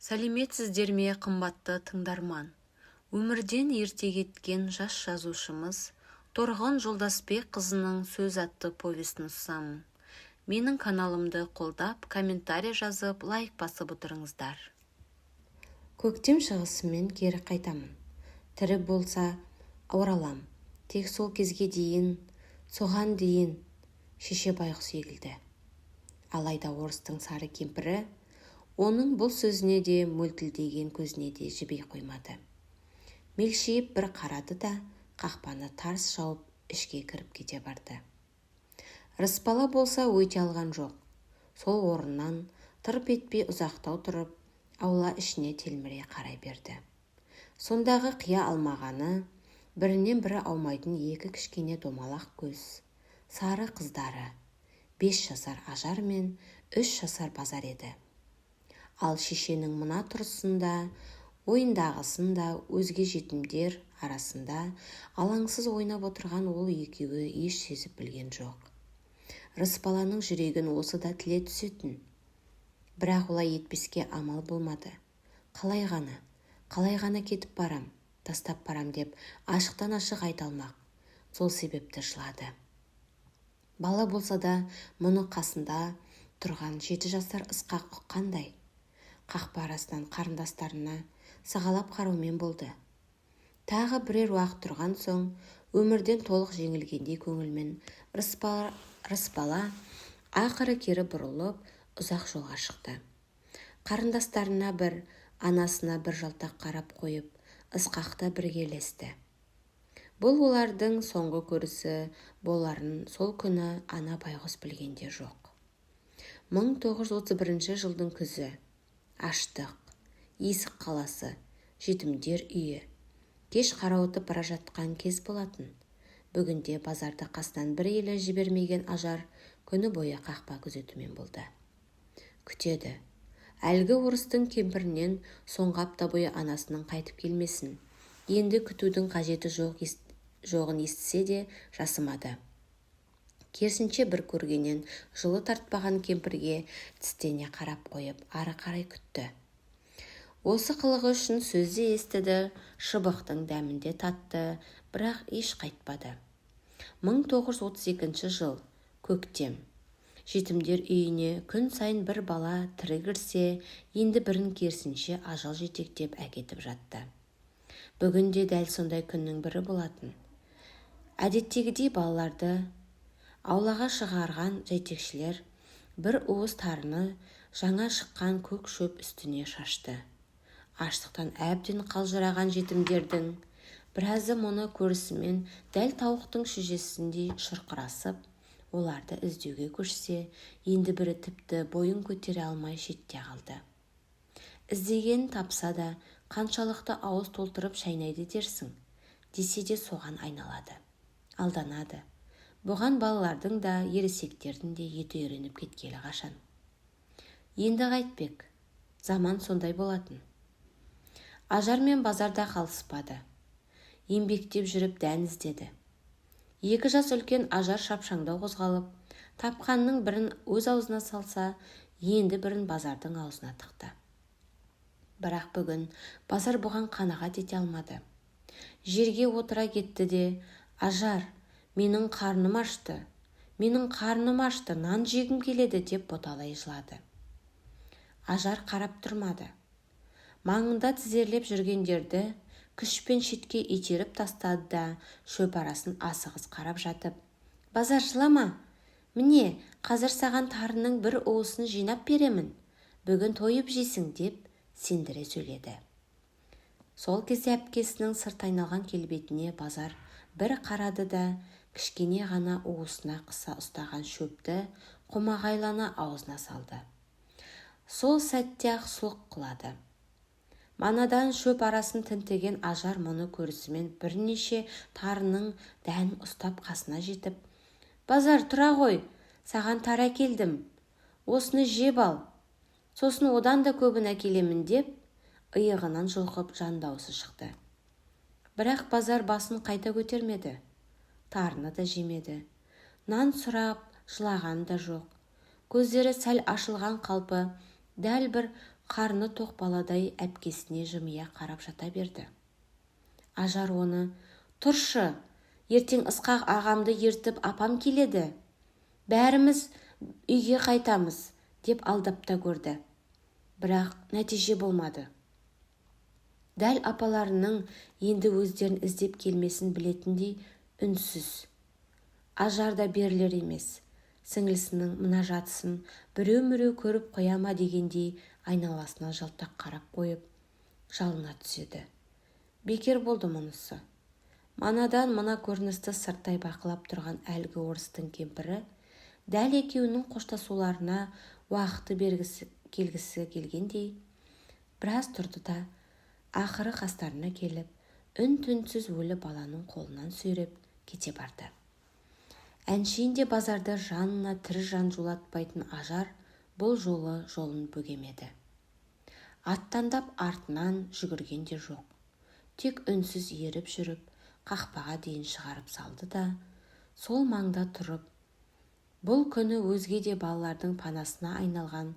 Сәлеметсіздер ме, қымбатты тыңдарман! Өмірден ерте кеткен жас жазушымыз Торғын Жолдасбекқызының «Сөз» атты повесін ұсынамын. Менің каналымды қолдап, комментарий жазып, лайк басып отырыңыздар. Көктем шығысымен кері қайтамын. Тірі болса, оралам. Тек сол кезге дейін, соған дейін. Шеше байғұс егілді. Алайда орыстың сары кемпірі оның бұл сөзіне де, мөлтілдеген көзіне де жіби қоймады. Мелшиіп бір қарады да, қақпаны тарс жауып, ішке кіріп кете барды. Рысбала болса, өте алған жоқ. Сол орнынан тырп етпей ұзақтау тұрып, аула ішіне телміре қарай берді. Сондағы қия алмағаны бірінен бірі аумайтын екі кішкене домалақ көз, сары қыздары, 5 жасар Ажар мен 3 жасар Базар еді. Ал шешенің мына тұрысын да, ойындағысын да өзге жетімдер арасында алаңсыз ойнап отырған ол екеуі еш сезіп білген жоқ. Рысбаланың жүрегін осы да тіле түсетін. Бірақ олай етпеске амал болмады. Қалай ғана, қалай ғана кетіп барам, тастап барам деп ашықтан ашық айта алмақ. Сол себепті жылады. Бала болса да, мұны қасында тұрған 7 жасар Ысқақ ұққандай, қақпа арасынан қарындастарына сығалап қараумен болды. Тағы бірер уақыт тұрған соң, өмірден толық жеңілгендей көңілмен Рысбала ақыры кері бұрылып, ұзақ жолға шықты. Қарындастарына бір, анасына бір жалтақ қарап қойып, Ысқақ та бірге ілесті. Бұл олардың соңғы көрісі боларын сол күні ана байғұс білген де жоқ. 1931 жылдың күзі. Аштық. Есік қаласы. Жетімдер үйі. Кеш қарауытып бара жатқан кез болатын. Бүгінде Базарды қасынан бір елі жібермеген Ажар күні бойы қақпа күзетумен болды. Күтеді. Әлгі орыстың кемпірінен соңғы апта бойы анасының қайтып келмесін, енді күтудің қажеті жоқ жоғын естісе де, жасымады. Керісінше, бір көргеннен жылы тартпаған кемпірге тістене қарап қойып, ары қарай күтті. Осы қылығы үшін сөз де естіді, шыбықтың дәмін де татты, бірақ еш қайтпады. 1932 жыл. Көктем. Жетімдер үйіне күн сайын бір бала тірі кірсе, енді бірін керісінше ажал жетектеп әкетіп жатты. Бүгін де дәл сондай күннің бірі болатын. Әдеттегідей балаларды аулаға шығарған жетекшілер бір уыс тарыны жаңа шыққан көк шөп үстіне шашты. Аштықтан әбден қалжыраған жетімдердің біразы мұны көрісімен дәл тауықтың шөжесіндей шұрқырасып, оларды іздеуге көшсе, енді бірі тіпті бойын көтере алмай шетте қалды. Іздегенін тапса да, қаншалықты ауыз толтырып шайнайды дерсің, десе де соған айналады, алданады. Бұған балалардың да, ересектердің де еті үйреніп кеткелі қашан. Енді қайтпек, заман сондай болатын. Ажар мен Базар да қалыспады. Еңбектеп жүріп дән іздеді. 2 жас үлкен Ажар шапшаңдау қозғалып, тапқанының бірін өз аузына салса, енді бірін Базардың аузына тықты. Бірақ бүгін Базар бұған қанағат ете алмады. Жерге отыра кетті де: «Ажар, менің қарным ашты, менің қарным ашты, нан жегім келеді», – деп боталай жылады. Ажар қарап тұрмады. Маңында тізерлеп жүргендерді күшпен шетке итеріп тастады да, шөп арасын асығыс қарап жатып: «Базар, жылама. Міне, қазір саған тарының бір уысын жинап беремін. Бүгін тойып жейсің», – деп сендіре сөйледі. Сол кезде әпкесінің сырт айналған келбетіне Базар бір қарады да, кішкене ғана уысына қыса ұстаған шөпті қомағайлана аузына салды. Сол сәтте-ақ сұлқ құлады. Манадан шөп арасын тінтіген Ажар мұны көрісімен бірнеше тарының дәнін ұстап, қасына жетіп: «Базар, тұра ғой, саған тары әкелдім. Осыны жеп ал, сосын одан да көбін әкелемін», – деп иығынан жұлқып жан даусы шықты. Бірақ Базар басын қайта көтермеді. Тарыны да жемеді. Нан сұрап жылаған да жоқ. Көздері сәл ашылған қалпы дәл бір Қарны тоқ баладай әпкесіне жымия қарап жата берді. Ажар оны: «Тұршы, ертең Ысқақ ағамды ертіп апам келеді, бәріміз үйге қайтамыз», – деп алдап та көрді. Бірақ нәтиже болмады. Дәл апаларының енді өздерін іздеп келмесін білетіндей үнсіз. Ажар да берілер емес. Сіңлісінің мына жатысын біреу-міреу көріп қоя ма дегендей айналасына жалтақ қарап қойып, жалына түседі. Бекер болды мұнысы. Манадан мына көріністі сырттай бақылап тұрған әлгі орыстың кемпірі дәл екеуінің қоштасуларына уақыты бергісі келгісі келгендей біраз тұрды да, ақыры қастарына келіп, үн-түнсіз өлі баланың қолынан сүйреп кете барды. Әншейінде Базарды жанына тірі жан жолатпайтын Ажар бұл жолы жолын бөгемеді. Аттандап артынан жүгірген де жоқ. Тек үнсіз еріп жүріп, қақпаға дейін шығарып салды да, сол маңда тұрып, бұл күні өзге де балалардың панасына айналған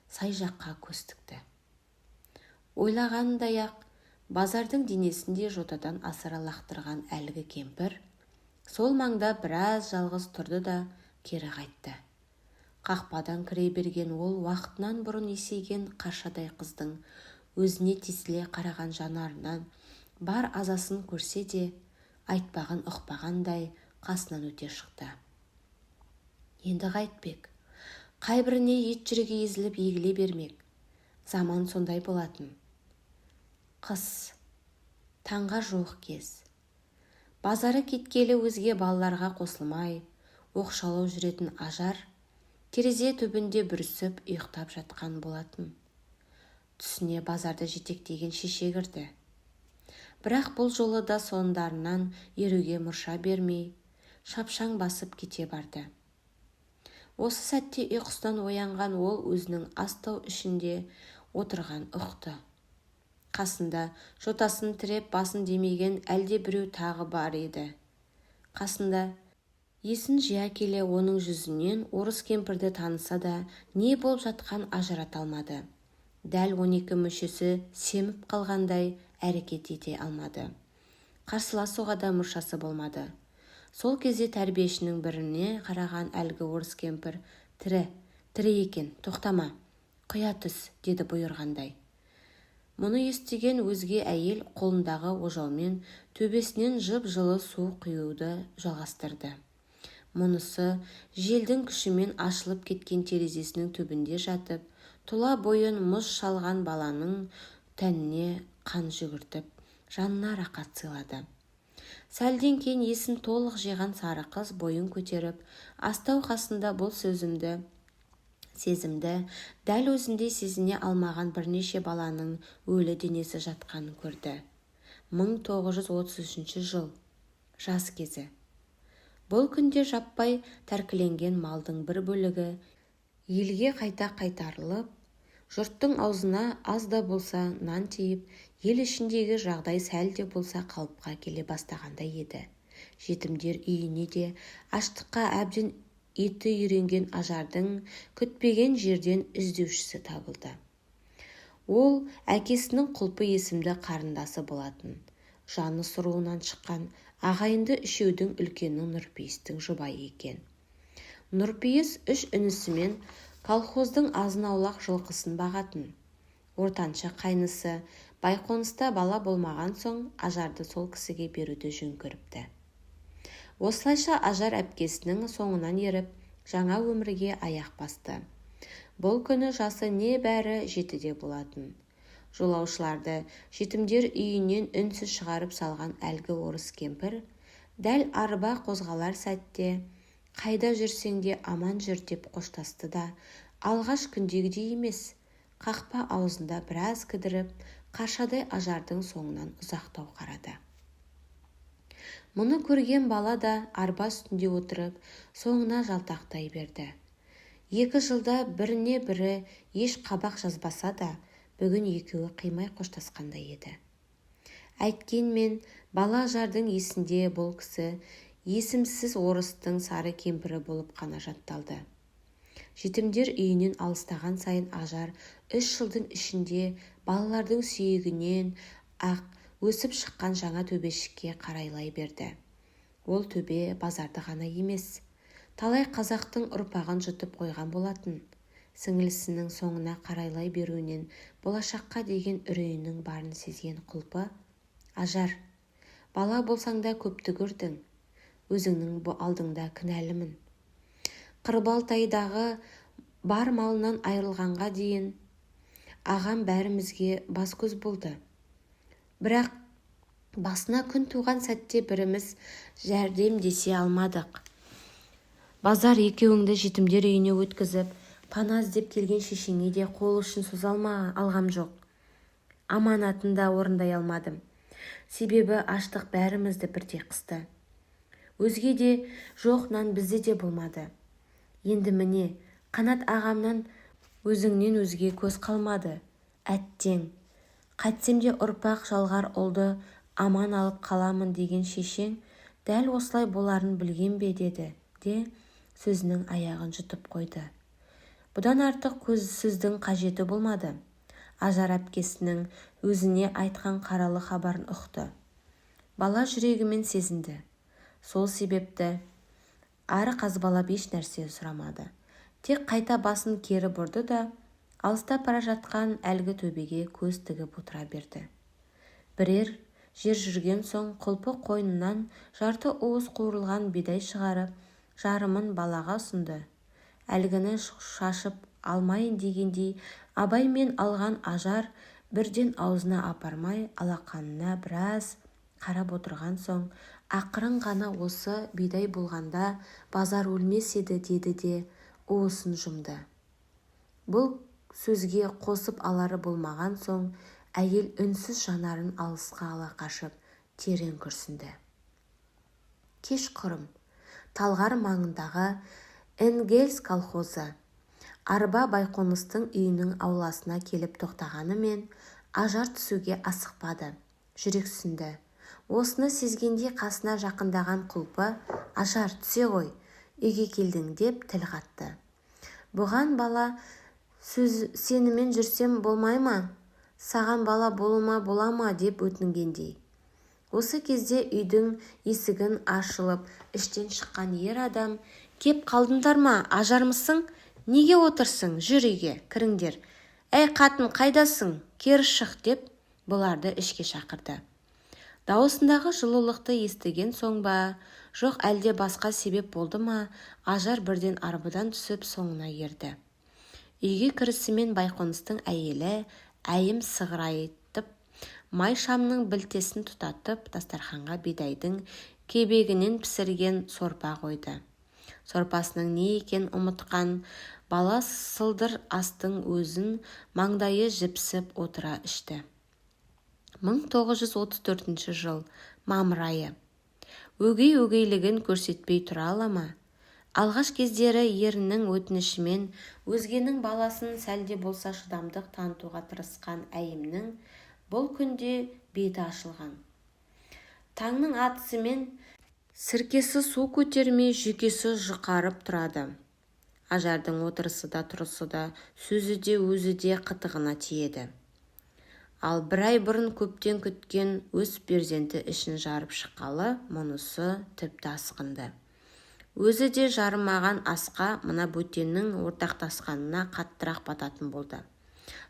сай жаққа көз тікті. Ойлағанындай-ақ, Базардың денесін де жотадан асыра лақтырған әлгі кемпір сол маңда біраз жалғыз тұрды да, кері қайтты. Қақпадан кіре берген ол уақытынан бұрын есейген қаршадай қыздың өзіне тесіле қараған жанарынан бар азасын көрсе де, айтпағын ұқпағандай қасынан өте шықты. Енді қайтпек? Қай біріне ет жүрегі езіліп егіле бермек? Заман сондай болатын. Қыс. Таңға жуық кез. Базары кеткелі өзге балаларға қосылмай, оқшаулау жүретін Ажар терезе түбінде бүрісіп ұйықтап жатқан болатын. Түсіне Базарды жетектеген шеше кірді. Бірақ бұл жолы да соңдарынан еруге мұрша бермей, шапшаң басып кете барды. Осы сәтте ұйқысынан оянған ол өзінің астау ішінде отырған ұқты. Қасында жотасын тіреп, басын демеген әлде біреу тағы бар еді. Қасында. Есін жия келе оның жүзінен орыс кемпірді таныса да, не болып жатқан ажырата алмады. Дәл 12 мүшесі семіп қалғандай әрекет ете алмады. Қарсыласуға да мұршасы болмады. Сол кезде тәрбиешінің біріне қараған әлгі орыс кемпір: «Тірі, тірі екен, тоқтама, құя түс», – деді бұйырғандай. Мұны естіген өзге әйел қолындағы ожаумен төбесінен жып-жылы су құюды жалғастырды. Мұнысы желдің күшімен ашылып кеткен терезесінің түбінде жатып, тұла бойын мұз шалған баланың тәніне қан жүгіртіп, жанына рақат сыйлады. Сәлден кейін есін толық жиған сары қыз бойын көтеріп, астау қасында бұл сөзімді сезімді дәл өзіндей сезіне алмаған бірнеше баланың өлі денесі жатқанын көрді. 1933 жыл. Жаз кезі. Бұл күнде жаппай тәркіленген малдың бір бөлігі елге қайта қайтарылып, жұрттың аузына аз да болса нан тиіп, ел ішіндегі жағдай сәл де болса қалыпқа келе бастағандай еді. Жетімдер үйіне де аштыққа әбден еті үйренген Ажардың күтпеген жерден іздеушісі табылды. Ол әкесінің Құлпы есімді қарындасы болатын. Жаныс руынан шыққан ағайынды үшеудің үлкені Нұрпейістің жұбайы екен. Нұрпейіс үш інісімен колхоздың азын-аулақ жылқысын бағатын. Ортаншы қайнысы Байқоныста бала болмаған соң, Ажарды сол кісіге беруді жөн көріпті. Осылайша Ажар әпкесінің соңынан еріп, жаңа өмірге аяқ басты. Бұл күні жасы небәрі 7-де болатын. Жолаушыларды жетімдер үйінен үнсіз шығарып салған әлгі орыс кемпір дәл арба қозғалар сәтте: «Қайда жүрсең де аман жүр», – деп қоштасты да, алғаш күндегідей емес, қақпа аузында біраз кідіріп, қаршадай Ажардың соңынан ұзақтау қарады. Мұны көрген бала да арба үстінде отырып, соңына жалтақтай берді. 2 жылда біріне-бірі еш қабақ жазбаса да, бүгін екеуі қимай қоштасқандай еді. Әйткенмен бала Ажардың есінде бұл кісі есімсіз орыстың сары кемпірі болып қана жатталды. Жетімдер үйінен алыстаған сайын Ажар 3 жылдың ішінде балалардың сүйегінен-ақ өсіп шыққан жаңа төбешікке қарайлай берді. Ол төбе Базарды ғана емес, талай қазақтың ұрпағын жұтып қойған болатын. Сіңлісінің соңына қарайлай беруінен болашаққа деген үрейінің барын сезген Құлпы: «Ажар, бала болсаң да көпті көрдің. Өзіңнің алдыңда кінәлімін. Қырбалтайдағы бар малынан айырылғанға дейін ағам бәрімізге бас-көз болды. Бірақ басына күн туған сәтте біріміз жәрдемдесе алмадық. Базар екеуіңді жетімдер үйіне өткізіп, пана іздеп келген шешеңе де қол ұшын соза алғам жоқ. Аманатын да орындай алмадым. Себебі аштық бәрімізді бірдей қысты. Өзгеде жоқ нан бізде де болмады. Енді, міне, Қанат ағамнан өзіңнен өзге көз қалмады. Әттең, қайтсем де ұрпақ жалғар ұлды аман алып қаламын деген шешең дәл осылай боларын білген бе?» – деді де, сөзінің аяғын жұтып қойды. Бұдан артық сөздің қажеті болмады. Ажар әпкесінің өзіне айтқан қаралы хабарын ұқты. Бала жүрегімен сезінді. Сол себепті ары қазбалап еш нәрсе сұрамады. Тек қайта басын кері бұрды да, алыстап бара жатқан әлгі төбеге көз тігіп отыра берді. Бірер жер жүрген соң Құлпы қойнынан жарты уыс қуырылған бидай шығарып, жарымын балаға ұсынды. Әлгіні шашып алмайын дегендей абаймен алған Ажар бірден аузына апармай, алақанына біраз қарап отырған соң, ақырын ғана: «Осы бидай болғанда Базар өлмес еді», – деді де, уысын жұмды. Бұл сөзге қосып алары болмаған соң, әйел үнсіз жанарын алысқа ала қашып, терең күрсінді. Кешқұрым. Талғар маңындағы «Энгельс» колхозы. Арба Байқоныстың үйінің ауласына келіп тоқтағанымен, Ажар түсуге асықпады, жүрексінді. Осыны сезгендей қасына жақындаған Құлпы: «Ажар, түсе ғой, үйге келдің», – деп тіл қатты. Бұған бала: «Сенімен жүрсем болмай ма? Саған бала болуыма бола ма?» – деп өтінгендей. Осы кезде үйдің есігін ашылып, іштен шыққан ер адам: «Кеп қалдыңдар ма? Ажармысың? Неге отырсың? Жүр, үйге кіріңдер. Әй, қатын, қайдасың? Кері шық», – деп бұларды ішке шақырды. Дауысындағы жылулықты естіген соң ба, жоқ әлде басқа себеп болды ма, Ажар бірден арбадан түсіп, соңына ерді. Үйге кірісімен Байқоныстың әйелі Әйім сығырайтып май шамның білтесін тұтатып, дастарханға бидайдың кебегінен пісірген сорпа қойды. Сорпасының не екенін ұмытқан бала сылдыр астың өзін маңдайы жіпсіп отыра ішті. 1934 жыл, мамыр айы. Өгей өгейлігін көрсетпей тұра ала ма? Алғаш кездері ерінің өтінішімен өзгенің баласын сәл де болса шыдамдық танытуға тырысқан Әйімнің бұл күнде беті ашылған. Таңның атысымен сіркесі су көтермей, жүйкесі жұқарып тұрады. Ажардың отырысы да, тұрысы да, сөзі де, өзі де қытығына тиеді. Ал бір ай бұрын көптен күткен өз перзенті ішін жарып шыққалы мұнысы тіпті асқынды. Өзі де жарымаған асқа мына бөтеннің ортақтасқанына қаттырақ бататын болды.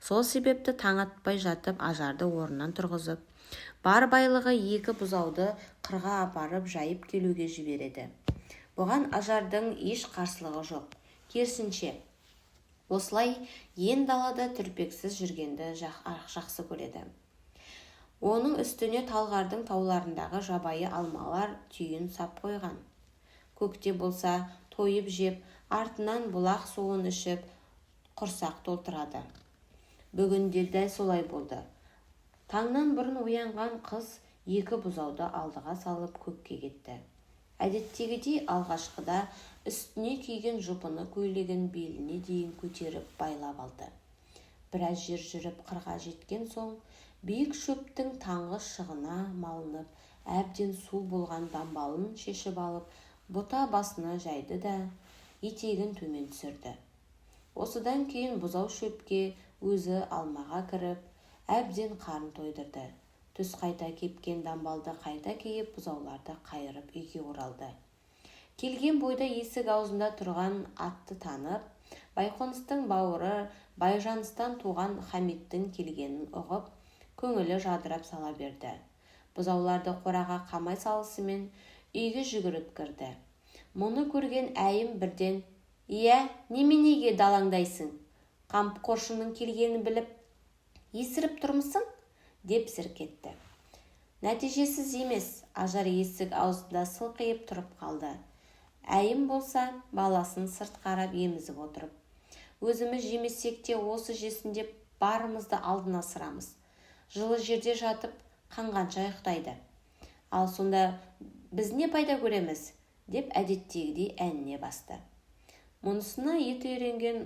Сол себепті таң атпай жатып Ажарды орнынан тұрғызып, бар байлығы екі бұзауды қырға апарып жайып келуге жібереді. Бұған Ажардың еш қарсылығы жоқ. Керісінше, осылай ен далада түрпексіз жүргенді жақсы көреді. Оның үстіне Талғардың тауларындағы жабайы алмалар түйін сап қойған. Көкте болса тойып жеп, артынан бұлақ суын ішіп, құрсақ толтырады. Бүгін де дәл солай болды. Таңнан бұрын оянған қыз екі бұзауды алдыға салып, көкке кетті. Әдеттегідей алғашқыда үстіне киген жұпыны көйлегін беліне дейін көтеріп байлап алды. Біраз жер жүріп, қырға жеткен соң, биік шөптің таңғы шығына малынып, әбден су болған дамбалын шешіп алып, бұта басына жайды да, етегін төмен түсірді. Осыдан кейін бұзау шөпке, өзі алмаға кіріп, әбден қарын тойдырды. Түс қайта кепкен дамбалды қайта киіп, бұзауларды қайырып үйге оралды. Келген бойда есік аузында тұрған атты танып, Байқоныстың бауыры Байжаныстан туған Хамиттің келгенін ұғып, көңілі жадырап сала берді. Бұзауларды қораға қамай салысымен үйге жүгіріп кірді. Мұны көрген Әйім бірден: «Иә, неменеге далаңдайсың? Қамқоршының келгенін біліп, есіріп тұрмысың?» – деп зірк етті. Нәтижесіз емес, Ажар есік аузында сылқиып тұрып қалды. Әйім болса, баласын сырт қарап емізіп отырып: «Өзіміз жемесек те, осы жесін деп барымызды алдына ысырамыз. Жылы жерде жатып қанғанша ұйықтайды. Ал сонда біз не пайда көреміз?» – деп әдеттегідей әніне басты. Мұнысына еті үйренген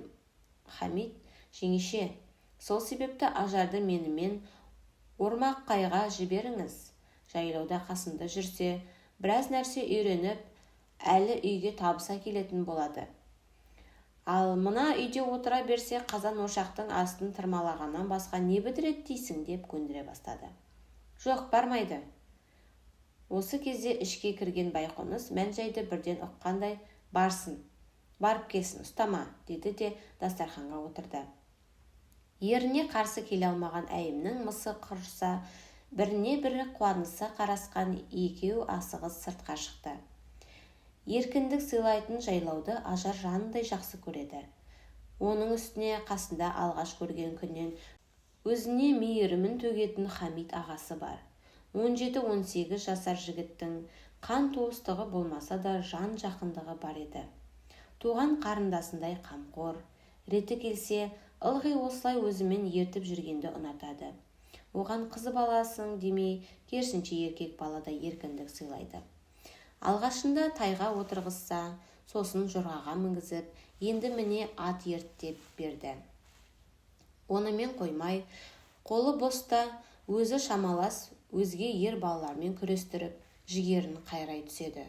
Хамит: «Жеңеше, сол себепті Ажарды менімен Ормақайға жіберіңіз. Жайлауда қасымда жүрсе, біраз нәрсе үйреніп, әлі үйге табыс әкелетін болады. Ал мына үйде отыра берсе, қазан ошақтың астын тырмалағаннан басқа не бітіреді дейсің?» – деп көндіре бастады. «Жоқ, бармайды». Осы кезде ішке кірген Байқоныс мән-жайды бірден ұққандай: «Барсын, барып келсін, ұстама», – деді де дастарханға отырды. Еріне қарсы келе алмаған Әйімнің мысы құрыса, біріне бірі қуаныса қарасқан екеу асығыс сыртқа шықты. Еркіндік сыйлайтын жайлауды Ажар жанындай жақсы көреді. Оның үстіне қасында алғаш көрген күннен өзіне мейірімін төгетін Хамит ағасы бар. 17-18 жасар жігіттің қан туыстығы болмаса да, жан жақындығы бар еді. Туған қарындасындай қамқор. Реті келсе, ылғи осылай өзімен ертіп жүргенді ұнатады. Оған қыз баласың демей, керісінше еркек баладай еркіндік сыйлайды. Алғашында тайға отырғызса, сосын жорғаға мінгізіп, енді міне ат ерттеп берді. Онымен қоймай, қолы боста өзі шамалас өзге ер балалармен күрестіріп, жігерін қайрай түседі.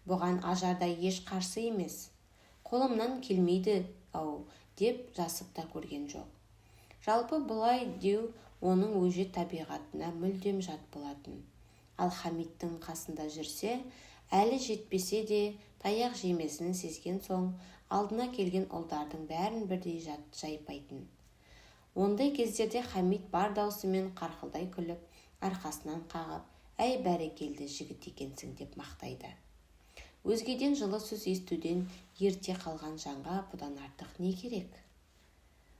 Бұған Ажар да еш қарсы емес. Қолымнан келмейді-ау деп жасып та көрген жоқ. Жалпы бұлай деу оның өжет табиғатына мүлдем жат болатын. Ал Хамиттің қасында жүрсе, әлі жетпесе де таяқ жемесін сезген соң, алдына келген ұлдардың бәрін бірдей жайпайтын. Ондай кездерде Хамит бар даусымен қарқылдай күліп, арқасынан қағып: «Әй, бәрекелді жігіт екенсің», – деп мақтайды. Өзгеден жылы сөз естуден ерте қалған жанға бұдан артық не керек?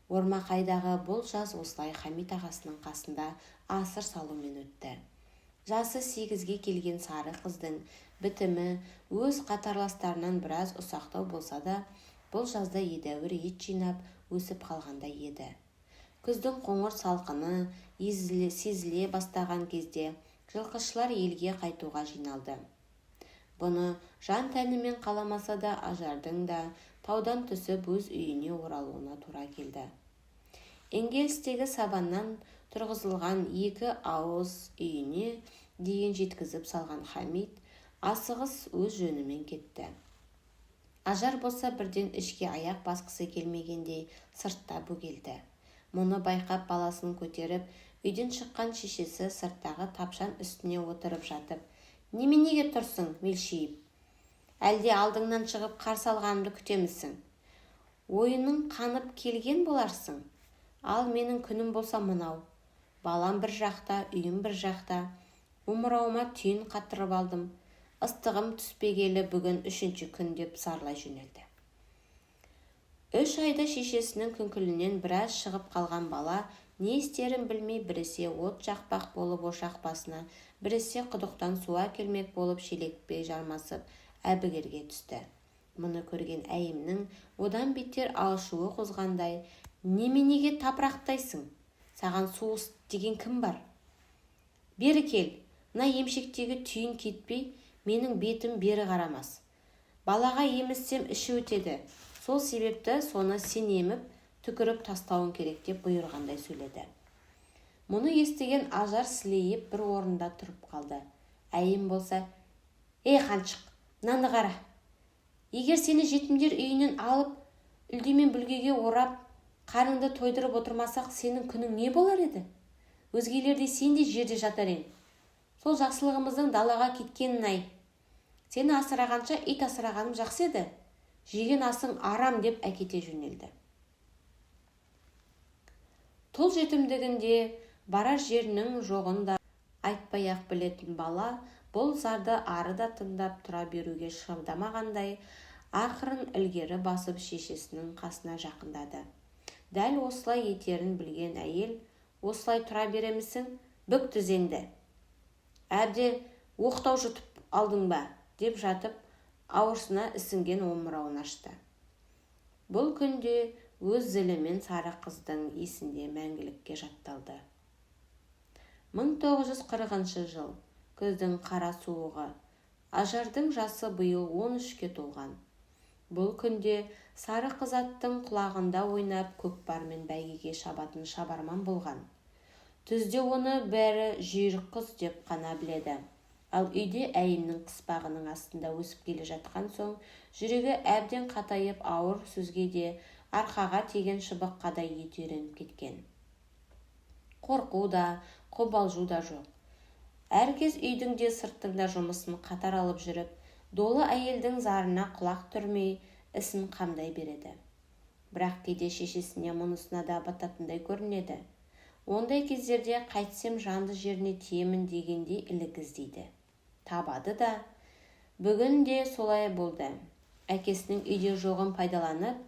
Ормақайдағы бұл жаз осылай Хамит ағасының қасында асыр салумен өтті. Жасы 8-ге келген сары қыздың бітімі өз қатарластарынан біраз ұсақтау болса да, бұл жазда едәуір ет жинап, өсіп қалғандай еді. Күздің қоңыр салқыны сезіле бастаған кезде жылқышылар елге қайтуға жиналды. Бұны жан-тәнімен қаламаса да, Ажардың да таудан түсіп, өз үйіне оралуына тура келді. Энгельстегі сабаннан тұрғызылған екі ауыз үйіне дейін жеткізіп салған Хамит асығыс өз жөнімен кетті. Ажар болса, бірден ішке аяқ басқысы келмегендей сыртта бөгелді. Мұны байқап, баласын көтеріп үйден шыққан шешесі сырттағы тапшан үстіне отырып жатып: «Неменеге тұрсың мелшиіп? Әлде алдыңнан шығып қарсы алғанымды күтемісің? Ойының қанып келген боларсың. Ал менің күнім болса мынау: балам бір жақта, үйім бір жақта. Омырауыма түйін қатырып алдым. Ыстығым түспегелі бүгін үшінші күн», – деп зарлай жөнелді. 3 айда шешесінің күңкілінен біраз шығып қалған бала не істерін білмей, біресе от жақпақ болып ошақ басына, біресе құдықтан су әкелмек болып шелекке жармасып, әбігерге түсті. Мұны көрген Әйімнің одан бетер ашуы қозғандай: «Неменеге тапырақтайсың? Саған су деген кім бар? Бері кел, мына емшектегі түйін кетпей, менің бетім бері қарамас. Балаға емізсем, іші өтеді. Сол себепті соны сен еміп, түкіріп тастауың керек», – деп бұйырғандай сөйледі. Мұны естіген Ажар сілейіп бір орында тұрып қалды. Әйім болса: «Ей, қаншық, мынаны қара! Егер сені жетімдер үйінен алып, Үлде мен бүлгеге орап, қарныңды тойдырып отырмасақ, сенің күнің не болар еді? Өзгелердей сен де жерде жатар ең. Сол жақсылығымыздың далаға кеткенін-ай. Сені асырағанша ит асырағаным жақсы еді. Жеген асың арам, деп әкете жөнелді. Тұл жетімдігін де, барар жерінің жоғын да айтпай-ақ білетін бала бұл зарды ары да тыңдап тұра беруге шыдамағандай, ақырын ілгері басып шешесінің қасына жақындады. Дәл осылай етерін білген әйел: «Осылай тұра беремісің? Бүк тізеңді, әбден оқтау жұтып алдың ба?» – деп жатып, ауырсына ісінген омырауын ашты. Бұл күнде өз зілімен сары қыздың есінде мәңгілікке жатталды. 1940 жыл. Күздің қара суығы. Ажардың жасы биыл 13-ке толған. Бұл күнде сары қыз аттың құлағында ойнап, көкпармен бәйгеге шабатын шабарман болған. Түзде оны бәрі жүйрік қыз деп қана біледі. Ал үйде әйімнің қыспағының астында өсіп келе жатқан соң, жүрегі әбден қатайып, ауыр сөзге де арқаға тиген шыбыққа да еті үйреніп кеткен. Қорқу да, қобалжу да жоқ. Әркез үйдің де, сырттың да жұмысын қатар алып жүріп, долы әйелдің зарына құлақ түрмей, ісін қамдай береді. Бірақ кейде шешесіне мұнысына да бататындай көрінеді. Ондай кездерде қайтсем жанды жеріне тиемін дегендей ілік іздейді. Табады да. Бүгін де солай болды. Әкесінің үйде жоғын пайдаланып,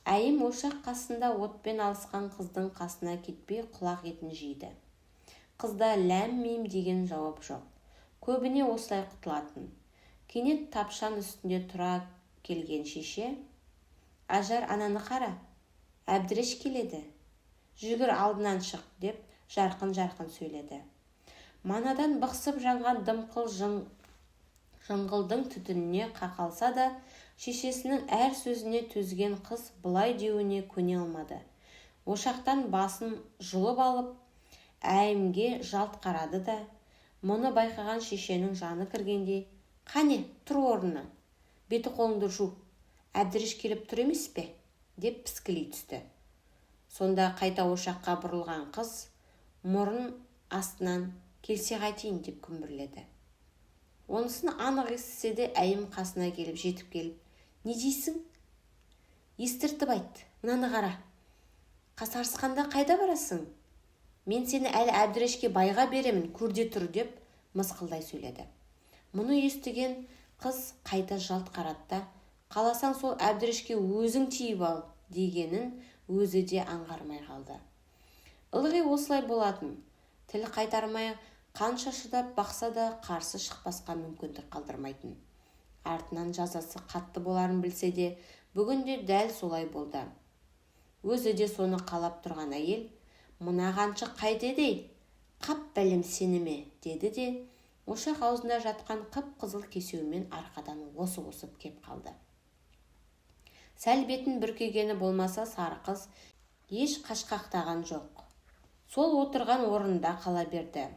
әйім ошақ қасында отпен алысқан қыздың қасына кетпей құлақ етін жейді. Қызда ләм-мим деген жауап жоқ. Көбіне осылай құтылатын. Кенет тапшан үстінде тұра келген шеше: «Ажар, ананы қара, Әбдіреш келеді, жүгір, алдынан шық», – деп жарқын-жарқын сөйледі. Манадан бықсып жанған дымқыл жыңғылдың түтініне қақалса да, шешесінің әр сөзіне төзген қыз бұлай деуіне көне алмады. Ошақтан басын жұлып алып, әйімге жалт қарады да, мұны байқаған шешенің жаны кіргендей: «Қане, тұр орнынан, беті-қолыңды жу, Әбдіреш келіп тұр емес пе?» – деп піскілей түсті. Сонда қайта ошаққа бұрылған қыз мұрын астынан: «Келсе қайтейін?» – деп күмбірледі. Онысын анық естісе де, әйім қасына келіп жетіп келіп: «Не дейсің? Естіртіп айт. Мынаны қара, қасарысқанда қайда барасың? Мен сені әлі Әбдірешке байға беремін, көрде тұр», – деп мысқылдай сөйледі. Мұны естіген қыз қайта жалт қарады да: «Қаласаң, сол Әбдірешке өзің тиіп ал», – дегенін өзі де аңғармай қалды. Ылғи осылай болатын. Тіл қайтармай қанша шыдап бақса да, қарсы шықпасқа мүмкіндік қалдырмайтын. Артынан жазасы қатты боларын білсе де, бүгін де дәл солай болды. Өзі де соны қалап тұрған әйел: «Мына қаншық қайтеді ей, қап, бәлем сені ме?» – деді де, ошақ аузында жатқан қып-қызыл кесеумен арқадан осып-осып кеп қалды. Сәл бетін бүркегені болмаса, сары қыз еш қашқақтаған жоқ. Сол отырған орнында қала берді.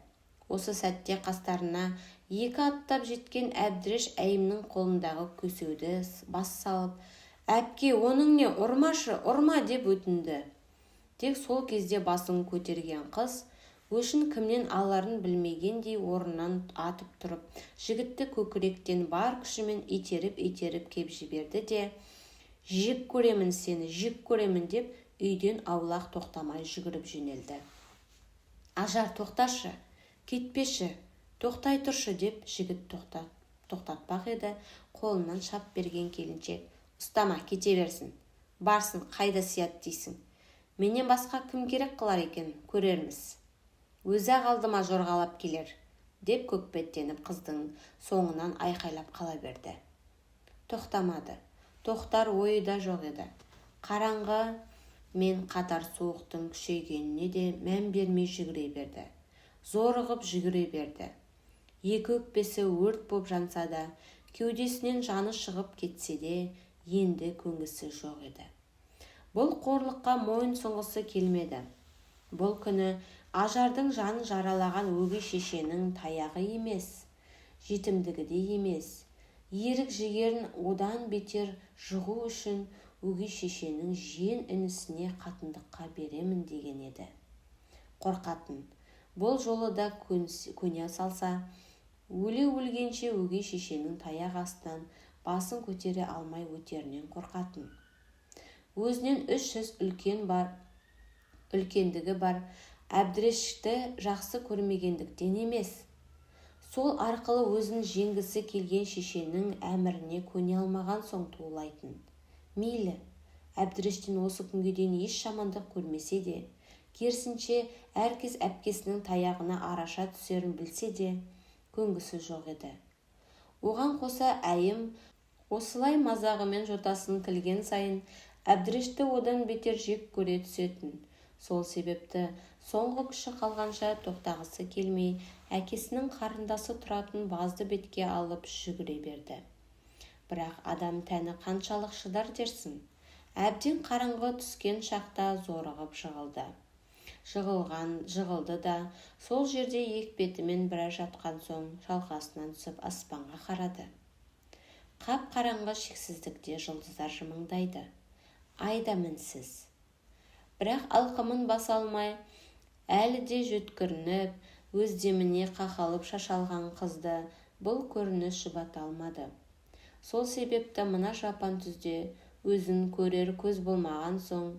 Осы сәтте қастарына екі аттап жеткен Әбдіреш әйімнің қолындағы көсеуді бас салып: «Әпке, оның не, ұрмашы, ұрма», – деп өтінді. Тек сол кезде басын көтерген қыз өшін кімнен аларын білмегендей орнынан атып тұрып, жігітті көкіректен бар күшімен итеріп-итеріп кеп жіберді де: «Жек көремін сені, жек көремін», – деп үйден аулақ тоқтамай жүгіріп жөнелді. «Ажар, тоқташы, кетпеші, тоқтай тұршы», – деп жігіт тоқтатпақ еді, қолынан шап берген келіншек: «Ұстама, кете берсін, барсын, қайда сияды дейсің? Менен басқа кім керек қылар екен, көрерміз, өзі-ақ алдыма жорғалап келер», – деп көкбеттеніп, қыздың соңынан айқайлап қала берді. Тоқтамады. Тоқтар ойы да жоқ еді. Қараңғы мен қатар суықтың күшейгеніне де мән бермей жүгіре берді. Зорығып жүгіре берді. Екі өкпесі өрт боп жанса да, кеудесінен жаны шығып кетсе де, енді көнгісі жоқ еді. Бұл қорлыққа мойынсұнғысы келмеді. Бұл күні Ажардың жанын жаралаған өгей шешенің таяғы емес, жетімдігі де емес. Ерік-жігерін одан бетер жығу үшін өгей шешенің жиен інісіне қатындыққа беремін деген еді. Қорқатын. Бұл жолы да көне салса, өле-өлгенше өгей шешенің таяқ астынан басын көтере алмай өтерінен қорқатын. Өзінен 3 жас үлкендігі бар Әбдірешті жақсы көрмегендіктен емес, сол арқылы өзін жеңгісі келген шешенің әміріне көне алмаған соң тулайтын. Мейлі, Әбдірештен осы күнге дейін еш жамандық көрмесе де, керісінше, әркез әпкесінің таяғына араша түсерін білсе де, көнгісі жоқ еді. Оған қоса Әйім осылай мазағымен жотасын тілген сайын Әбдірешті одан бетер жек көре түсетін. Сол себепті соңғы күші қалғанша тоқтағысы келмей, әкесінің қарындасы тұратын базды бетке алып жүгіре берді. Бірақ адам тәні қаншалық шыдар дерсің? Әбден қараңғы түскен шақта зорығып жығылды. Жығылған жығылды да, сол жерде екпетімен біраз жатқан соң, шалқасынан түсіп аспанға қарады. Қап-қараңғы шексіздікте жұлдыздар жымыңдайды. Ай да мінсіз. Бірақ алқымын баса алмай, әлі де жөткірініп, өз деміне қақалып шашалған қызды бұл көрініс жұбата алмады. Сол себепті мына жапан түзде өзін көрер көз болмаған соң,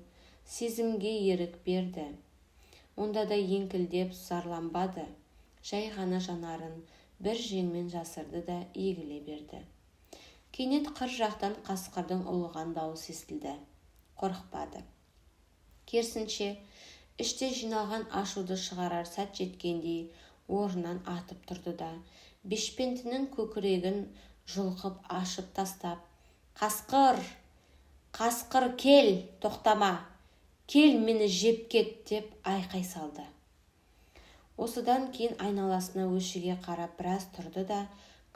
сезімге ерік берді. Онда да еңкілдеп зарланбады. Жай ғана жанарын бір жеңмен жасырды да егіле берді. Кенет қыр жақтан қасқырдың ұлыған дауысы естілді. Қорықпады. Керісінше, іште жиналған ашуды шығарар сәт жеткендей, орнынан атып тұрды да, бешпентінің көкірегін жұлқып ашып тастап: «Қасқыр! Қасқыр, кел, тоқтама! Кел, мені жеп кет!» – деп айқай салды. Осыдан кейін айналасына өшіге қарап біраз тұрды да,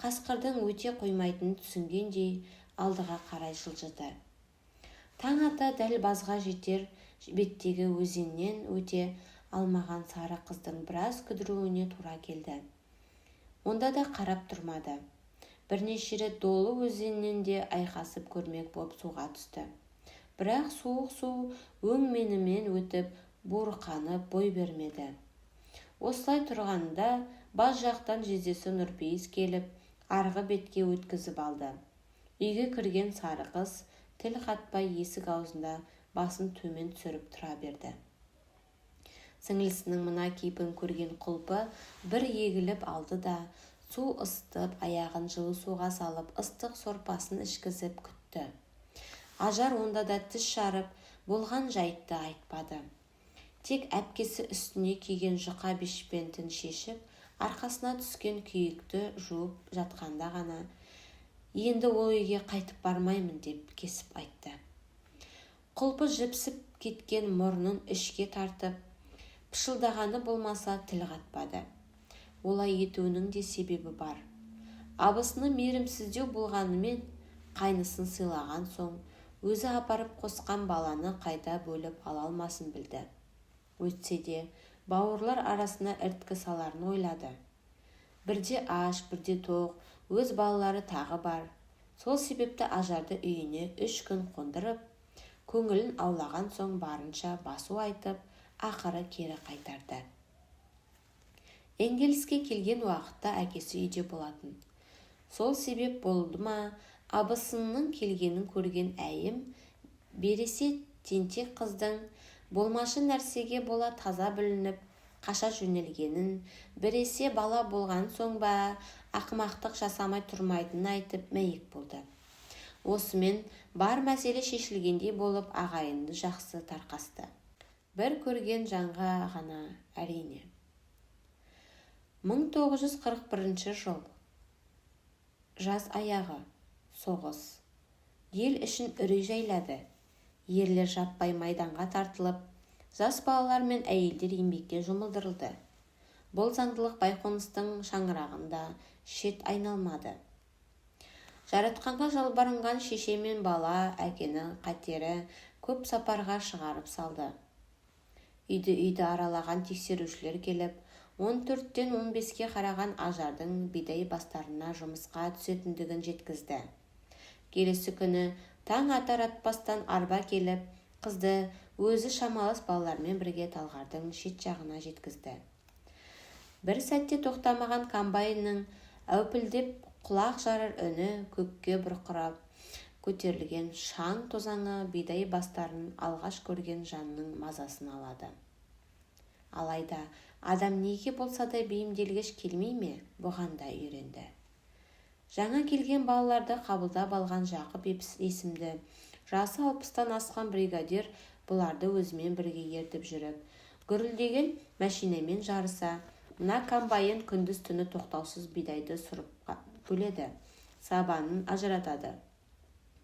қасқырдың өте қоймайтынын түсінгендей, алдыға қарай жылжыды. Таң ата дәл базға жетер беттегі өзеннен өте алмаған сары қыздың біраз кідіруіне тура келді. Онда да қарап тұрмады. Бірнеше рет долы өзеннен де айқасып көрмек боп суға түсті. Бірақ суық су өңменімен өтіп, буырқанып бой бермеді. Осылай тұрғанында баз жақтан жездесі Нұрпейіс келіп, арғы бетке өткізіп алды. Үйге кірген сары қыз тіл қатпай есік аузында басын төмен түсіріп тұра берді. Сіңлісінің мына кейпін көрген Құлпы бір егіліп алды да, су ысытып, аяғын жылы суға салып, ыстық сорпасын ішкізіп күтті. Ажар онда да тіс жарып, болған жайтты айтпады. Тек әпкесі үстіне киген жұқа бешпентін шешіп, арқасына түскен күйікті жуып жатқанда ғана: «Енді ол үйге қайтып бармаймын», – деп кесіп айтты. Құлпы жіпсіп кеткен мұрнын ішке тартып, пышылдағаны болмаса, тіл қатпады. Олай етуінің де себебі бар. Абысыны мейірімсіздеу болғанымен, қайнысын сыйлаған соң, өзі апарып қосқан баланы қайта бөліп ала алмасын білді. Өйтсе де, бауырлар арасына іріткі саларын ойлады. Бірде аш, бірде тоқ өз балалары тағы бар. Сол себепті Ажарды үйіне 3 күн қондырып, көңілін аулаған соң, барынша басу айтып, ақыры кері қайтарды. Энгельске келген уақытта әкесі үйде болатын. Сол себеп болды ма, абысынының келгенін көрген Әйім бересе тентек қыздың болмашы нәрсеге бола таза бүлініп қаша жөнелгенін, біресе бала болған соң ба, ақымақтық жасамай тұрмайтынын айтып мәйек болды. Осымен бар мәселе шешілгендей болып, ағайынды жақсы тарқасты. Бір көрген жанға ғана, әрине. 1941 жыл. Жаз аяғы. Соғыс ел ішін үрей жайлады. Ерлер жаппай майданға тартылып, жас балалар мен әйелдер еңбекке жұмылдырылды. Бұл заңдылық Байқоныстың шаңырағын да шет айналмады. Жаратқанға жалбарынған шеше мен бала әкені қатері көп сапарға шығарып салды. Үйді-үйді аралаған тексерушілер келіп, 14-тен 15-ке қараған Ажардың бидай бастарына жұмысқа түсетіндігін жеткізді. Келесі күні Таң атар-атпастан арба келіп, қызды өзі шамалас балалармен бірге Талғардың шет жағына жеткізді. Бір сәтте тоқтамаған комбайнның әупілдеп құлақ жарар үні, көкке бұрқырап көтерілген шаң тозаңы бидай бастарын алғаш көрген жанның мазасын алады. Алайда адам неге болса да бейімделгіш келмей ме, бұған да үйренді. Жаңа келген балаларды қабылдап алған Жақып есімді, жасы 60-тан асқан бригадир бұларды өзімен бірге ертіп жүріп, гүрілдеген мәшинемен жарыса: «Мына комбайн күндіз-түні тоқтаусыз бидайды сұрып бөледі, сабанын ажыратады.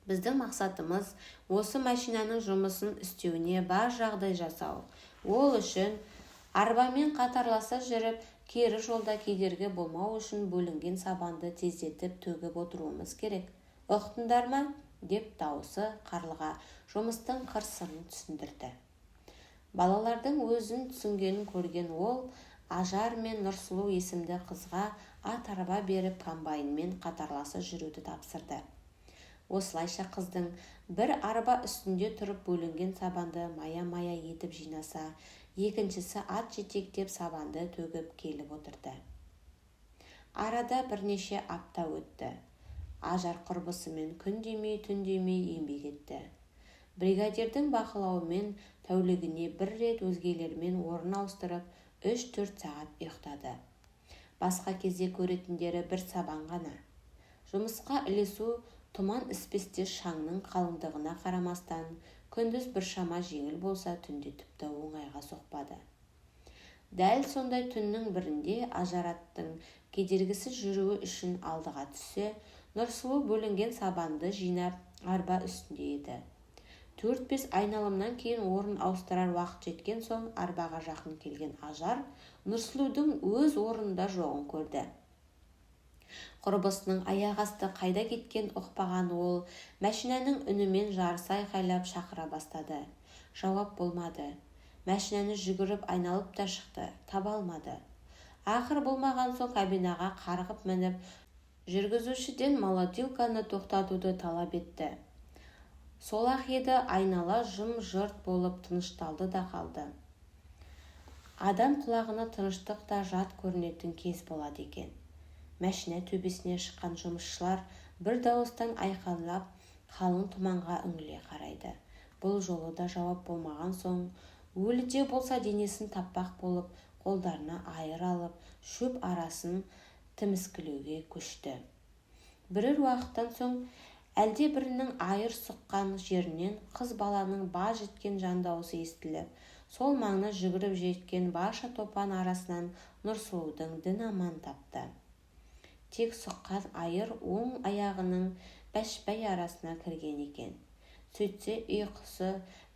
Біздің мақсатымыз осы машинаның жұмысын істеуіне бар жағдай жасау. Ол үшін арбамен қатарласа жүріп, кері жолда кедергі болмау үшін бөлінген сабанды тездетіп төгіп отыруымыз керек. Ұқтыңдар ма?» – деп дауысы қарлыға жұмыстың қыр-сырын түсіндірді. Балалардың өзін түсінгенін көрген ол Ажар мен Нұрсұлу есімді қызға ат арба беріп, комбайнмен қатарласа жүруді тапсырды. Осылайша қыздың бір арба үстінде тұрып бөлінген сабанды мая-мая етіп жинаса, екіншісі ат жетектеп сабанды төгіп келіп отырды. Арада бірнеше апта өтті. Ажар құрбысымен күн демей, түн демей еңбек етті. Бригадирдің бақылауымен тәулігіне бір рет өзгелермен орын ауыстырып, 3-4 сағат ұйықтады. Басқа кезде көретіндері бір сабан ғана. Жұмысқа ілесу тұман іспеттес шаңның қалыңдығына қарамастан, күндіз біршама жеңіл болса, түнде тіпті оңайға соқпады. Дәл сондай түннің бірінде Ажар аттың кедергісіз жүруі үшін алдыға түссе, Нұрсұлу бөлінген сабанды жинап арба үстінде еді. 4-5 айналымнан кейін орын ауыстырар уақыт жеткен соң арбаға жақын келген Ажар Нұрсұлудың өз орнында жоғын көрді. Құрбысының аяқ асты қайда кеткенін ұқпаған ол мәшинаның үнімен жарыса айқайлап шақыра бастады. Жауап болмады. Мәшинаны жүгіріп айналып та шықты, таба алмады. Ақыр болмаған соң кабинаға қарғып мініп, жүргізушіден молотилканы тоқтатуды талап етті. Сол-ақ еді, айнала жым-жырт болып тынышталды да қалды. Адам құлағына тыныштық та жат көрінетін кез болады екен. Мәшина төбесіне шыққан жұмысшылар бір дауыстан айқайлап, қалың тұманға үңіле қарайды. Бұл жолы да жауап болмаған соң, өлі де болса денесін таппақ болып, қолдарына айыр алып, шөп арасын тіміскілеуге көшті. Бірер уақыттан соң әлде бірінің айыр сұққан жерінен қыз баланың баж еткен жан дауысы естіліп, сол маңына жүгіріп жеткен барша топан арасынан Нұрсұлудың дін аман тапты. Тек сұққан айыр оң аяғының бәшбай арасына кірген екен. Сөйтсе,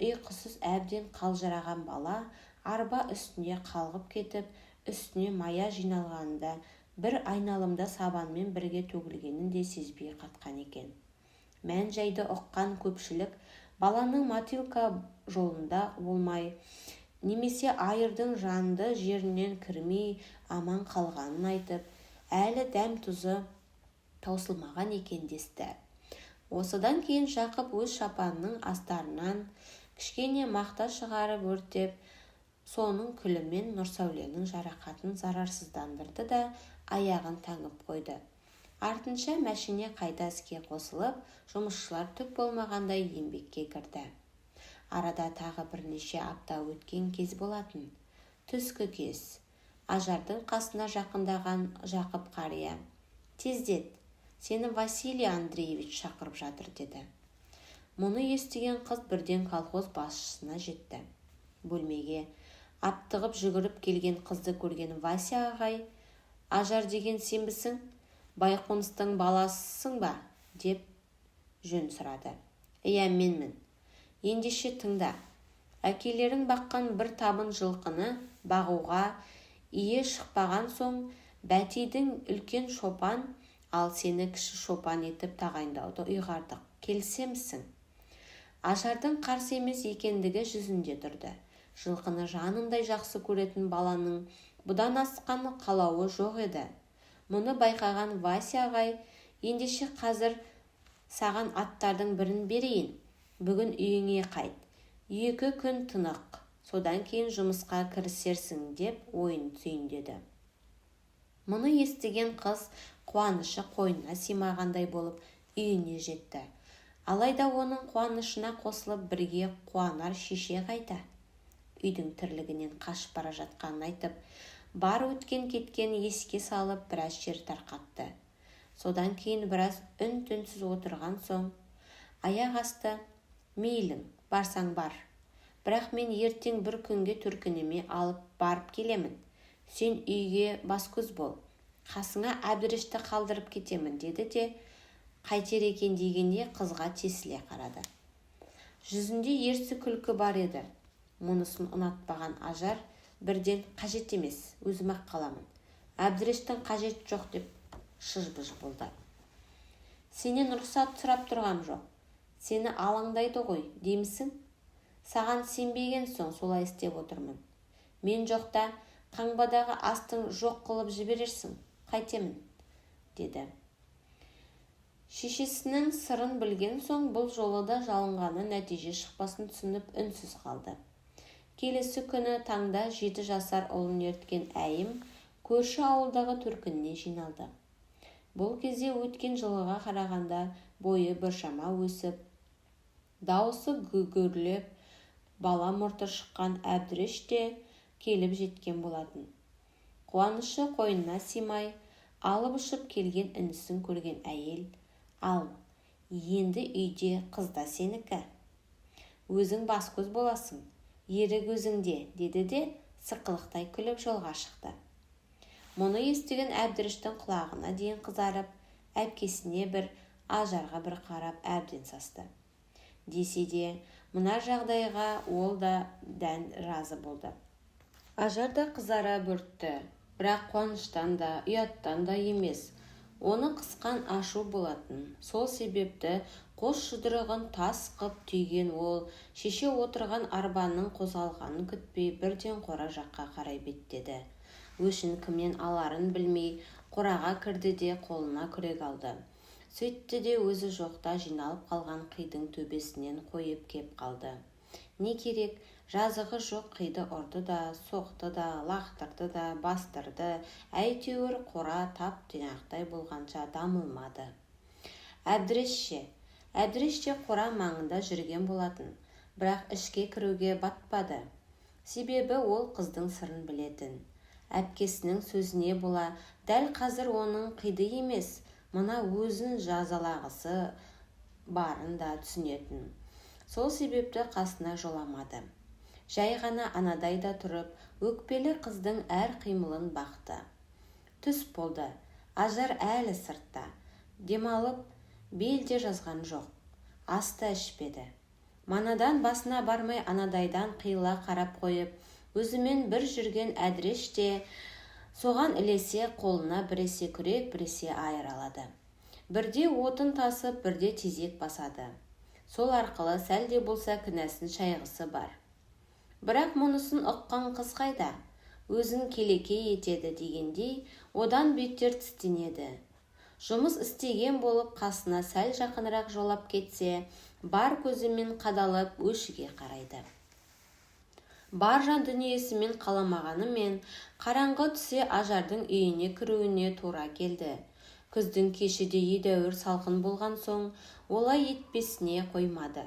ұйқысыз әбден қалжыраған бала арба үстінде қалғып кетіп, үстіне мая жиналғанында бір айналымда сабанмен бірге төгілгенін де сезбей қатқан екен. Мән-жайды ұққан көпшілік баланың мотилка жолында болмай немесе айырдың жанды жерінен кірмей аман қалғанын айтып, әлі дәм-тұзы таусылмаған екен десті. Осыдан кейін Жақып өз шапанының астарынан кішкене мақта шығарып өртеп, соның күлімен Нұрсәуленің жарақатын зарарсыздандырды да, аяғын таңып қойды. Артынша мәшине қайта іске қосылып, жұмысшылар түк болмағандай еңбекке кірді. Арада тағы бірнеше апта өткен кез болатын. Түскі кез. Ажардың қасына жақындаған Жақып қария: «Тездет, сені Василий Андреевич шақырып жатыр», – деді. Мұны естіген қыз бірден колхоз басшысына жетті. Бөлмеге аптығып жүгіріп келген қызды көрген Вася ағай: «Ажар деген сенбісің? Байқоныстың баласысың ба?» – деп жөн сұрады. «Иә, менмін. Ендеше тыңда. Әкелерің баққан бір табын жылқыны бағуға ие шықпаған соң, Бәтиді үлкен шопан, ал сені кіші шопан етіп тағайындауды ұйғардық. Келісемісің?» Ажардың қарсы емес екендігі жүзінде тұрды. Жылқыны жанындай жақсы көретін баланың бұдан асқан қалауы жоқ еді. Мұны байқаған Вася ағай: «Ендеше қазір Саған аттардың бірін берейін. Бүгін үйіңе қайт. 2 күн тынық, содан кейін жұмысқа кірісерсің, деп ойын түйіндеді. Мұны естіген қыз қуанышы қойнына сыймағандай болып үйіне жетті. Алайда оның қуанышына қосылып бірге қуанар шеше қайда? Үйдің тірлігінен қашып бара жатқанын айтып, бар өткен-кеткенін еске салып, біраз шер тарқатты. Содан кейін біраз үн-түнсіз отырған соң, аяқ асты: «Мейлің, барсаң бар, бірақ мен ертең бір күнге төркініме алып барып келемін. Сен үйге бас-көз бол, қасыңа Әбдірешті қалдырып кетемін», – деді де, қайтер екен дегендей қызға тесіле қарады. Жүзінде ерсі күлкі бар еді. Мұнысын ұнатпаған Ажар бірден: «Қажет емес, өзім-ақ қаламын, Әбдірештің қажеті жоқ», – деп шыж-быж болды. «Сенен рұқсат сұрап тұрғам жоқ. Сені алаңдайды ғой деймісің? Саған сенбеген соң солай істеп отырмын. Мен жоқта қаңбадағы астың жоқ қылып жіберерсің, қайтемін?» – деді. Шешесінің сырын білген соң, бұл жолы да жалынғаннан нәтиже шықпасын түсініп, үнсіз қалды. Келесі күні таңда 7 жасар ұлын ерткен Әйім көрші ауылдағы төркініне жиналды. Бұл кезде өткен жылғыға қарағанда бойы біршама өсіп, дауысы гүрлеп, бала мұрты шыққан Әбдіреш те келіп жеткен болатын. Қуанышы қойнына сыймай, алып ұшып келген інісін көрген әйел: «Ал енді үйде қыз да сенікі, өзің бас-көз боласың, ерік өзіңде», – деді де, сықылықтай күліп жолға шықты. Мұны естіген Әбдірештің құлағына дейін қызарып, әпкесіне бір, Ажарға бір қарап, әбден састы. Десе де, мына жағдайға ол да дән разы болды. Ажар да қызара бөртті, бірақ қуаныштан да, ұяттан да емес, оны қысқан ашу болатын. Сол себепті қос жұдырығын тас қып түйген ол шеше отырған арбаның қозғалғанын күтпей, бірден қора жаққа қарай беттеді. Өшін кімнен аларын білмей, қораға кірді де, қолына күрек алды. Сөйтті де, өзі жоқта жиналып қалған қидың төбесінен қойып кеп қалды. Не керек, жазығы жоқ қиды ұрды да, соқты да, лақтырды да, бастырды, әйтеуір қора тап-тұйнақтай болғанша дамылмады. Әбдіреш ше? Әбдіреш те қора маңында жүрген болатын, бірақ ішке кіруге батпады. Себебі ол қыздың сырын білетін. Әпкесінің сөзіне бола, дәл қазір оның қиды емес, мына өзін жазалағысы барын да түсінетін. Сол себепті қасына жоламады. Жай ғана анадайда тұрып, өкпелі қыздың әр қимылын бақты. Түс болды. Ажар әлі сыртта. Демалып бел де жазған жоқ, ас та ішпеді. Манадан басына бармай, анадайдан қиыла қарап қойып, өзімен бір жүрген Әдіреш те соған ілесе қолына біресе күрек, біресе айыр алады. Бірде отын тасып, бірде тезек басады. Сол арқылы сәл де болса кінәсін шайғысы бар. Бірақ мұнысын ұққан қыз қайда? Өзін келеке етеді дегендей, одан бетер тістенеді. Жұмыс істеген болып қасына сәл жақынырақ жолап кетсе, бар көзімен қадалып, өшіге қарайды. Бар жан дүниесімен қаламағанымен, қараңғы түсе Ажардың үйіне кіруіне тура келді. Күздің кеші де едәуір салқын болған соң, олай етпесіне қоймады.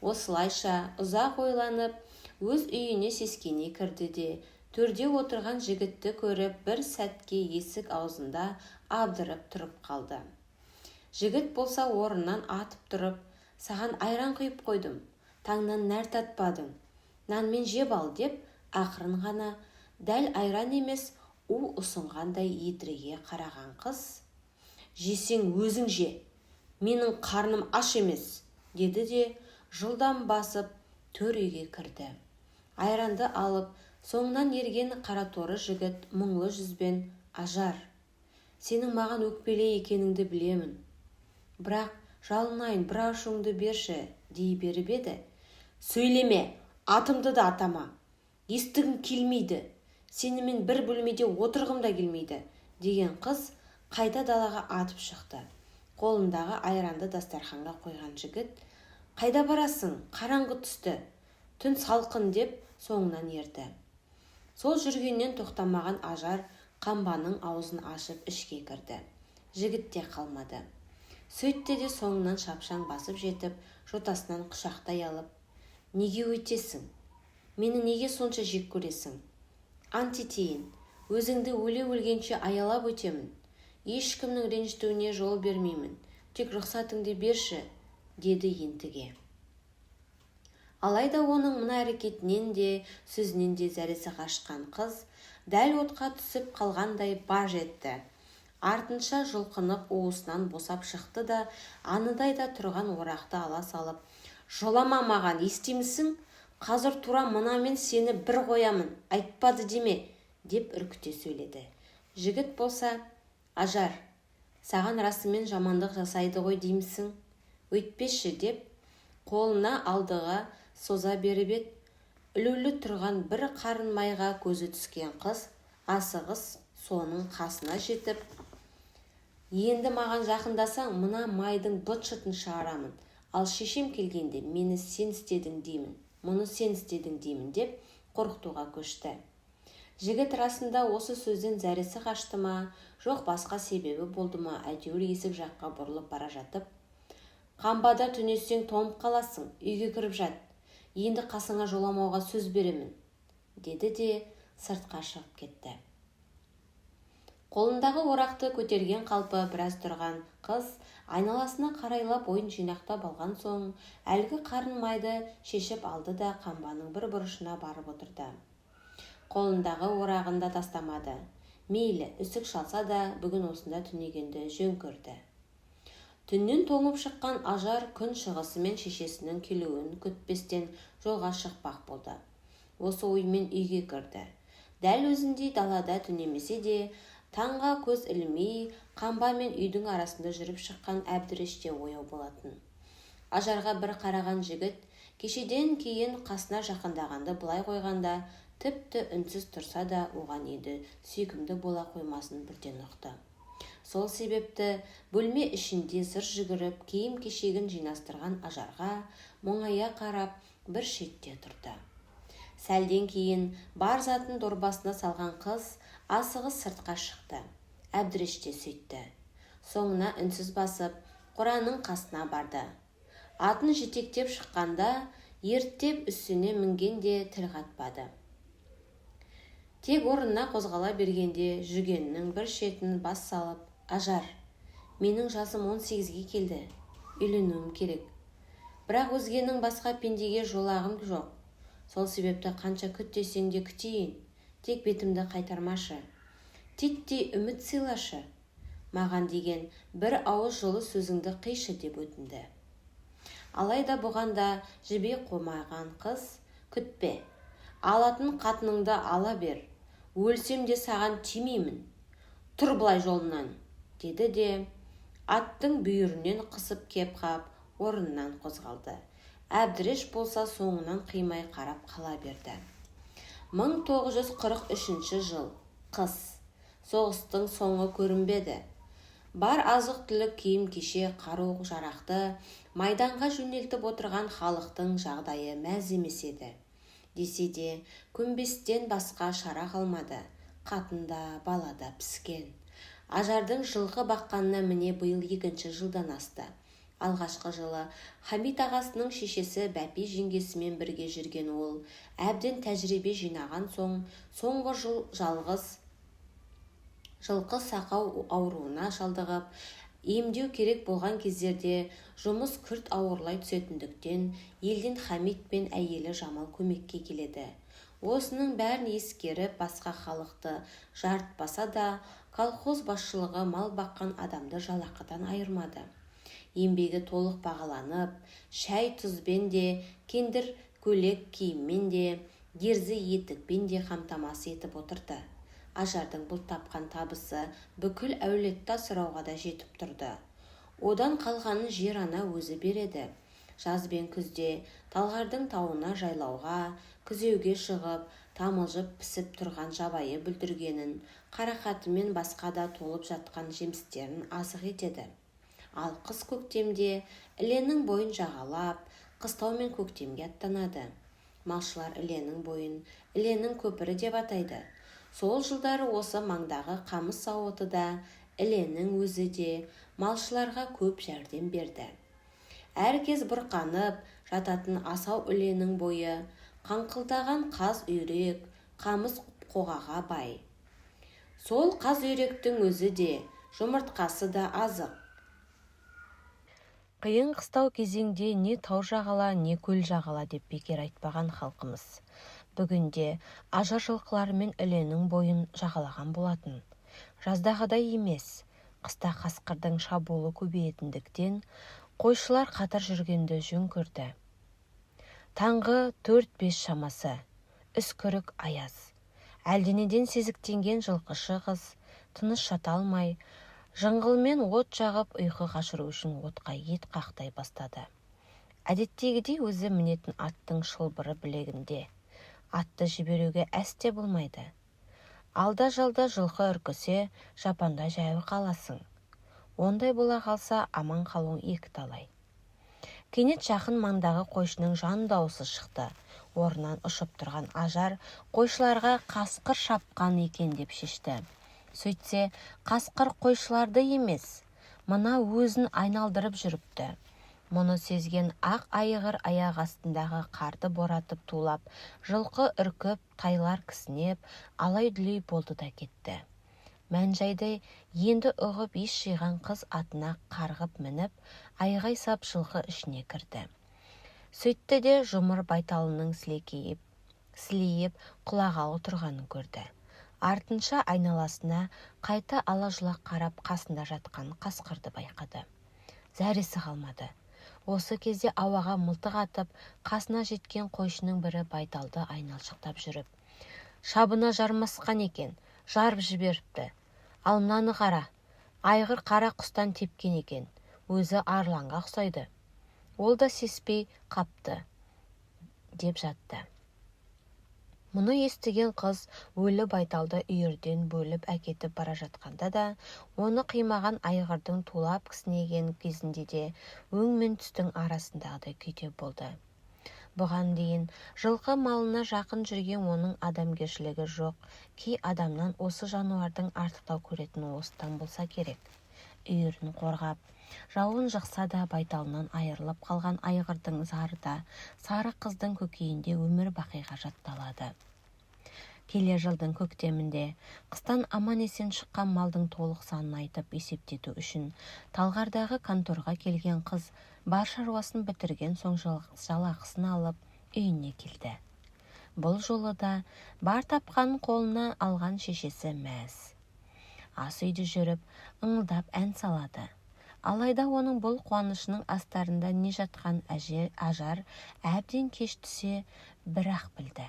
Осылайша ұзақ ойланып, өз үйіне сескене кірді де, төрде отырған жігітті көріп, бір сәтке есік аузында абдырап тұрып қалды. Жігіт болса, орнынан атып тұрып: «Саған айран құйып қойдым, таңнан нәр татпадың, нанмен жеп ал», – деп, ақырын ғана, дәл айран емес, у ұсынғандай едірейе қараған қыз: «Жесең, өзің же, менің қарным аш емес», – деді де, жылдам басып төр үйге кірді. Айранды алып, соңынан ерген қараторы жігіт мұңлы жүзбен: «Ажар, сенің маған өкпелі екеніңді білемін, бірақ жалынайын, бір ашуыңды берші», – дей беріп еді: «Сөйлеме, атымды да атама, естігім келмейді, сенімен бір бөлмеде отырғым да келмейді», – деген қыз қайта далаға атып шықты. Қолындағы айранды дастарханға қойған жігіт: "Қайда барасың? Қараңғы түсті, түн салқын", – деп соңынан ерді. Сол жүргенінен тоқтамаған Ажар қамбаның аузын ашып ішке кірді. Жігіт те қалмады. Сөйтті де соңынан шапшаң басып жетіп, жотасынан құшақтай алып: "Неге өйтесің? Мені неге сонша жек көресің? Ант етейін, өзіңді өле-өлгенше аялап өтемін. Ешкімнің ренжітуіне жол бермеймін. Тек рұқсатыңды берші", – деді ентіге. Алайда оның мына әрекетінен де, сөзінен де зәресі қашқан қыз дәл отқа түсіп қалғандай баж етті. Артынша жұлқынып уысынан босап шықты да, анадай да тұрған орақты ала салып: "Жолама маған, естимісің? Қазір тура мынамен сені бір қоямын, айтпады деме", – деп үркіте сөйледі. Жігіт болса: "Ажар, саған расымен жамандық жасайды ғой деймісің? Өйтпеші", – деп қолына алдыға соза беріп еді, ілулі тұрған бір қарын майға көзі түскен қыз асығыс соның қасына жетіп: "Енді маған жақындасаң, мына майдың быт-шытын шығарамын. Ал шешем келгенде мені сен істедің деймін, мұны сен істедің деймін", – деп қорқытуға көшті. Жігіт расында осы сөзден зәресі қашты ма, жоқ басқа себебі болды ма, әйтеуір есік жаққа бұрылып бара жатып: "Қамбада түнесең, тоңып қаласың, үйге кіріп жат. Енді қасыңа жоламауға сөз беремін", – деді де сыртқа шығып кетті. Қолындағы орақты көтерген қалпы біраз тұрған қыз айналасына қарайлап, ойын жинақтап алған соң, әлгі қарын майды шешіп алды да, қамбаның бір бұрышына барып отырды. Қолындағы орағын да тастамады. Мейлі, үсік шалса да, бүгін осында түнегенді жөн көрді. Түннен тоңып шыққан Ажар күн шығысымен шешесінің келуін күтпестен жолға шықпақ болды. Осы оймен үйге кірді. Дәл өзіндей далада түнемесе де, таңға көз ілмей қамба мен үйдің арасында жүріп шыққан Әбдіреш те ояу болатын. Ажарға бір қараған жігіт кешеден кейін қасына жақындағанды былай қойғанда, тіпті үнсіз тұрса да, оған енді сүйкімді бола қоймасын бірден ұқты. Сол себепті бөлме ішінде зыр жүгіріп, киім-кешегін жинастырған Ажарға мұңая қарап бір шетте тұрды. Сәлден кейін бар затын дорбасына салған қыз асығыс сыртқа шықты. Әбдіреш те сөйтті. Соңына үнсіз басып, қораның қасына барды. Атын жетектеп шыққанда, ерттеп үстіне мінген де тіл қатпады. Тек орнына қозғала бергенде жүгеннің бір шетін бас салып: "Ажар, менің жасым 18-ге келді, үйленуім керек. Бірақ өзгенің, басқа пендеге жолағым жоқ. Сол себепті қанша күт десең де күтейін, тек бетімді қайтармашы, титтей үміт сыйлашы, маған деген бір ауыз жылы сөзіңді қишы", – деп өтінді. Алайда бұған да жіби қоймаған қыз: "Күтпе, алатын қатыныңды ала бер, өлсем де саған тимеймін, тұр былай жолымнан", – деді де, аттың бүйірінен қысып кеп қап, орнынан қозғалды. Әбдіреш болса соңынан қимай қарап қала берді. 1943 жыл. Қыс. Соғыстың соңы көрінбеді. Бар азық-түлік, киім-кешек, қару-жарақты майданға жөнелтіп отырған халықтың жағдайы мәз емес еді. Десе де, көнбестен басқа шара қалмады. Қатын да, бала да піскен. Ажардың жылқы баққанына міне биыл екінші жылдан асты. Алғашқы жылы Хамит ағасының шешесі Бәпи жеңгесімен бірге жүрген ол әбден тәжірибе жинаған соң, соңғы жыл жалғыз. Жылқы сақау ауруына шалдығып, емдеу керек болған кездерде жұмыс күрт ауырлай түсетіндіктен, елден Хамит пен әйелі Жамал көмекке келеді. Осының бәрін ескеріп, басқа халықты жарытпаса да, колхоз басшылығы мал баққан адамды жалақыдан айырмады. Еңбегі толық бағаланып, шай-тұзбен де, кендір көйлек киіммен де, герзі етікпен де қамтамасыз етіп отырды. Ажардың бұл тапқан табысы бүкіл әулетті асырауға да жетіп тұрды. Одан қалғанын жер-ана өзі береді. Жаз бен күзде Талғардың тауына жайлауға, күзеуге шығып, тамылжып пісіп тұрған жабайы бүлдіргенін, қарақаты мен басқа да толып жатқан жемістерін азық етеді. Ал қыз көктемде Іленің бойын жағалап, қыстау мен көктемге аттанады. Малшылар Іленің бойын Іленің көпірі деп атайды. Сол жылдары осы маңдағы қамыс зауыты да, Іленің өзі де малшыларға көп жәрдем берді. Әр кез бұрқанып жататын асау Іленің бойы қаңқылдаған қаз-үйрек, қамыс қоғаға бай. Сол қаз-үйректің өзі де, жұмыртқасы да азық. Қиын-қыстау кезеңде не тау жағала, не көл жағала деп бекер айтпаған халқымыз. Бүгінде Ажар жылқыларымен Іленің бойын жағалаған болатын. Жаздағыдай емес, қыста қасқырдың шабуылы көбейетіндіктен қойшылар қатар жүргенді жөн көрді. Таңғы 4-5 шамасы. Үскірік аяз. Әлденеден сезіктенген жылқышы қыз тыныш жата алмай, жыңғылмен от жағып, ұйқы қашыру үшін отқа ет қақтай бастады. Әдеттегідей өзі мінетін аттың шылбыры білегінде. Атты жіберуге әсте болмайды. Алда-жалда жылқы үркісе, жапанда жаяу қаласың. Ондай бола қалса, аман қалуың екіталай. Кенет жақын маңдағы қойшының жан дауысы шықты. Орнынан ұшып тұрған Ажар қойшыларға қасқыр шапқан екен деп шешті. Сөйтсе, қасқыр қойшыларды емес, мына өзін айналдырып жүріпті. Мұны сезген ақ айғыр аяқ астындағы қарды боратып тулап, жылқы үркіп, тайлар кісінеп, алай-дүлей болды да кетті. Мән-жайды енді ұғып ес жиған қыз атына қарғып мініп, айғай сап жылқы ішіне кірді. Сөйтті де жұмыр байталының сілейіп құлағалы тұрғанын көрді. Артынша айналасына қайта ала-жұла қарап, қасында жатқан қасқырды байқады. Зәресі қалмады. Осы кезде ауаға мылтық атып, қасына жеткен қойшының бірі байталды айналшықтап жүріп, шабына жармасқан екен, жарып жіберіпті. Ал мынаны қара, айғыр қара құстан тепкен екен, өзі арланға ұқсайды. Ол да сеспей қапты, деп жатты. Мұны естіген қыз өлі байталды үйірден бөліп әкетіп бара жатқанда да, оны қимаған айғырдың тулап кісінеген кезінде де өң мен түстің арасындағыдай күйде болды. Бұған дейін жылқы малына жақын жүрген оның адамгершілігі жоқ кей адамнан осы жануардың артықтау көретіні осыдан болса керек. Үйірін қорғап, жауын жықса да байталынан айырылып қалған айғырдың зары да сары қыздың көкейінде өмір бақиға жатталады. Келер жылдың көктемінде қыстан аман-есен шыққан малдың толық санын айтып есептету үшін Талғардағы конторға келген қыз бар шаруасын бітірген соң жалақысын алып үйіне келді. Бұл жолы да бар тапқанын қолына алған шешесі мәз. Ас үйде жүріп, ыңылдап ән салады. Алайда оның бұл қуанышының астарында не жатқан Ажар әбден кеш түсе бірақ білді.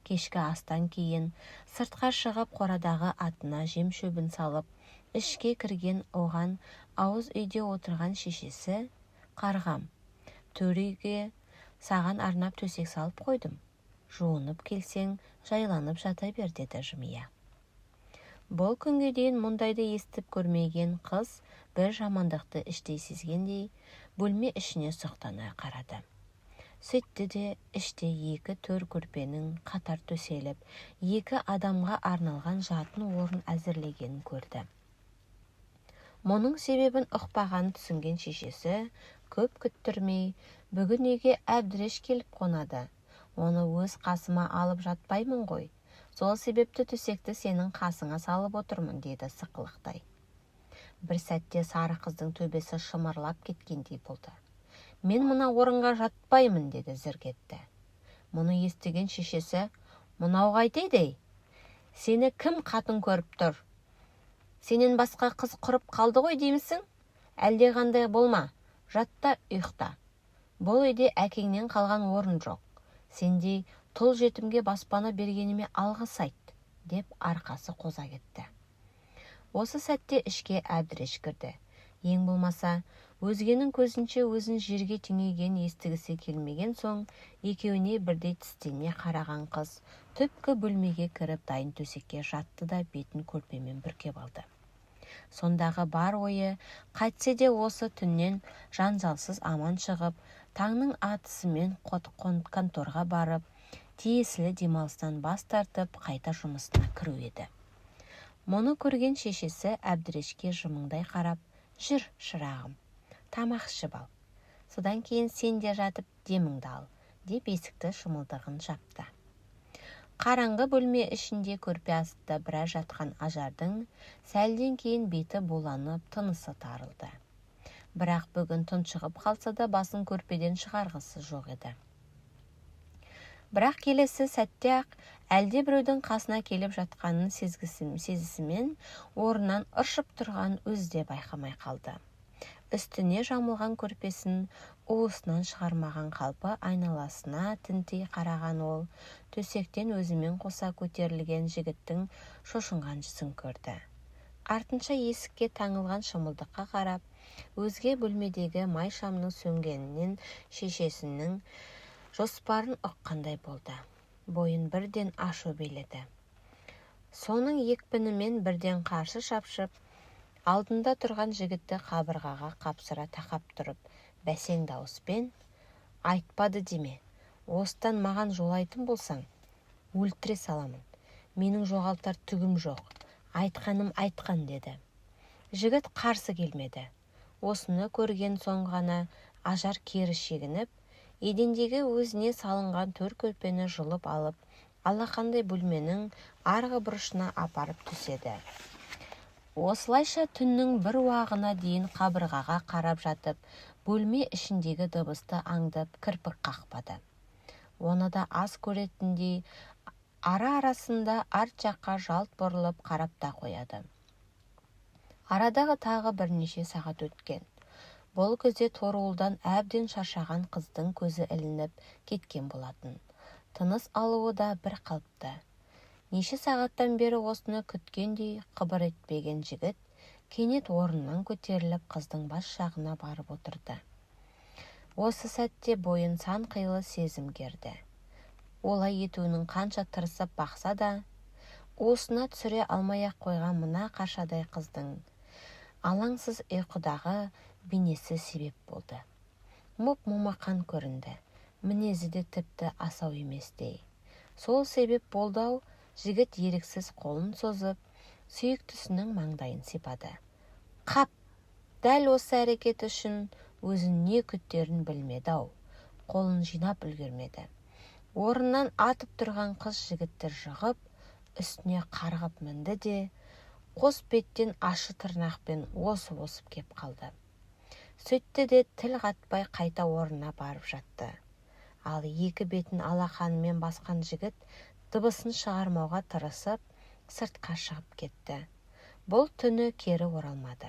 Кешкі астан кейін сыртқа шығып, қорадағы атына жем-шөбін салып, ішке кірген оған ауыз үйде отырған шешесі, «Қарғам, төр үйге саған арнап төсек салып қойдым. Жуынып келсең, жайланып жата бер», деді жымия. Бұл күнге дейін мұндайды естіп көрмеген қыз бір жамандықты іштей сезгендей бөлме ішіне сұқтана қарады. Сөйтті де іште екі төр көрпенің қатар төселіп, екі адамға арналған жатын орын әзірлегенін көрді. Мұның себебін ұқпағанын түсінген шешесі көп күттірмей, «Бүгін үйге Әбдіреш келіп қонады. Оны өз қасыма алып жатпаймын ғой. Сол себепті төсекті сенің қасыңа салып отырмын», деді сықылықтай. Бір сәтте сары қыздың төбесі шымырлап кеткендей болды. «Мен мына орынға жатпаймын», деді зірк етті. Мұны естіген шешесі, «Мынау қайтеді ей? Сені кім қатын көріп тұр? Сенен басқа қыз құрып қалды ғой деймісің? Әлде қандай болма, жат та ұйықта. Бұл үйде әкеңнен қалған орын жоқ. Сендей тұл жетімге баспана бергеніме алғыс айт», деп арқасы қоза кетті. Осы сәтте ішке Әбдіреш кірді. Ең болмаса, өзгенің көзінше өзін жерге теңеген естігісі келмеген соң, екеуіне бірдей тістене қараған қыз түпкі бөлмеге кіріп дайын төсекке жатты да бетін көрпемен бүркеп алды. Сондағы бар ойы, қайтсе де осы түннен жанжалсыз аман шығып, таңның атысымен конторға барып, тиесілі демалыстан бас тартып, қайта жұмысына кіру еді. Мұны көрген шешесі Әбдірешке жымыңдай қарап, «Жүр, шырағым, тамақ ішіп ал. Содан кейін сен де жатып деміңді ал», деп есікті шымылдығын жапты. Қараңғы бөлме ішінде көрпе астында біраз жатқан Ажардың сәлден кейін беті буланып, тынысы тарылды. Бірақ бүгін тұншығып қалса да, басын көрпеден шығарғысы жоқ еді. Бірақ келесі сәтте-ақ әлде біреудің қасына келіп жатқанын сезісімен орнынан ыршып тұрғанын өзі де байқамай қалды. Үстіне жамылған көрпесін уысынан шығармаған қалпы айналасына тінти қараған ол, төсектен өзімен қоса көтерілген жігіттің шошынған жүзін көрді. Артынша есікке таңылған шымылдыққа қарап, өзге бөлмедегі май шамның сөнгенінен шешесінің жоспарын ұққандай болды. Бойын бірден ашу биледі. Соның екпінімен бірден қарсы шапшып, алдында тұрған жігітті қабырғаға қапсыра тақап тұрып, бәсең дауыспен: «Айтпады деме, осыдан маған жолайтын болсаң, өлтіре саламын. Менің жоғалтар түгім жоқ. Айтқаным айтқан», – деді. Жігіт қарсы келмеді. Осыны көрген соң ғана Ажар кері шегініп, едендегі өзіне салынған төр көрпені жұлып алып, алақандай бөлменің арғы бұрышына апарып төседі. Осылайша түннің бір уағына дейін қабырғаға қарап жатып, бөлме ішіндегі дыбысты аңдып, кірпік қақпады. Оны да аз көретіндей, ара-арасында арт жаққа жалт бұрылып қарап та қояды. Арадағы тағы бірнеше сағат өткен. Бұл кезде торуылдан әбден шаршаған қыздың көзі ілініп кеткен болатын. Тыныс алуы да бір қалыпты. Неше сағаттан бері осыны күткендей қыбыр етпеген жігіт кенет орнынан көтеріліп, қыздың бас жағына барып отырды. Осы сәтте бойын сан қилы сезім керді. Олай етуінің қанша тырысып бақса да, уысына түсіре алмай-ақ қойған мына қаршадай қыздың алаңсыз ұйқыдағы бейнесі себеп болды. Мұп-момақан көрінді. Мінезі де тіпті асау еместей. Сол себеп болды-ау, жігіт еріксіз қолын созып, сүйіктісінің маңдайын сипады. Қап! Дәл осы әрекет үшін өзін не күтерін білмеді-ау. Қолын жинап үлгермеді. Орнынан атып тұрған қыз жігітті жығып, үстіне қарғып мінді де, қос беттен ащы тырнақпен осып-осып кеп қалды. Сөйтті де тіл қатпай қайта орнына барып жатты. Ал екі бетін алақанымен басқан жігіт дыбысын шығармауға тырысып, сыртқа шығып кетті. Бұл түні кері оралмады.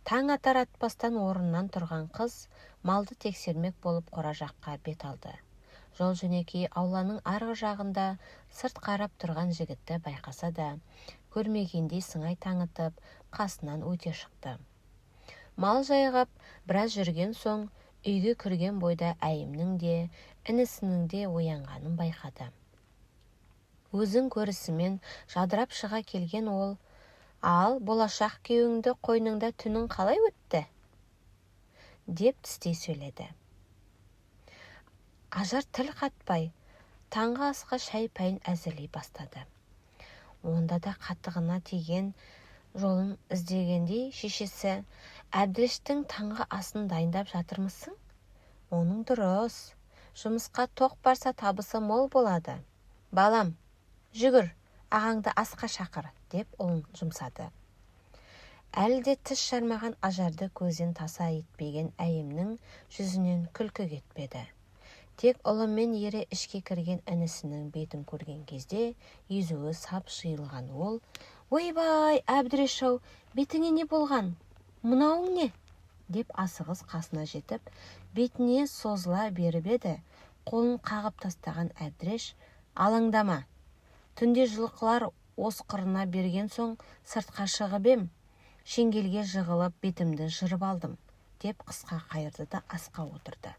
Таң атар атпастан орнынан тұрған қыз малды тексермек болып қора жаққа бет алды. Жол-жөнекей ауланың арғы жағында сырт қарап тұрған жігітті байқаса да, көрмегендей сыңай танытып, қасынан өте шықты. Мал жайғап, біраз жүрген соң, үйге кірген бойда Әйімнің де, інісінің де оянғанын байқады. Өзін көрісімен жадырап шыға келген ол, «Ал, болашақ күйеуіңді қойныңда түнің қалай өтті?» деп тістей сөйледі. Ажар тіл қатпай, таңғы асқа шай-пәйін әзірлей бастады. Онда да қатығына тиген жолын іздегендей шешесі, «Әбдірештің таңғы асын дайындап жатырмысың? Оның дұрыс. Жұмысқа тоқ барса табысы мол болады. Балам, жүгір, ағаңды асқа шақыр», деп ұлын жұмсады. Әлі де тіс жармаған Ажарды көзден таса етпеген Әйімнің жүзінен күлкі кетпеді. Тек ұлымен ере ішке кірген інісінің бетін көрген кезде езуі сап жиылған ол, «Ойбай, Әбдіреш-ау, бетіңе не болған? Мынауың не?» деп асығыс қасына жетіп, бетіне созыла беріп еді, қолын қағып тастаған Әбдіреш, «Алаңдама, түнде жылқылар осқырына берген соң сыртқа шығып ем, шеңгелге жығылып бетімді жырып алдым», деп қысқа қайырды да асқа отырды.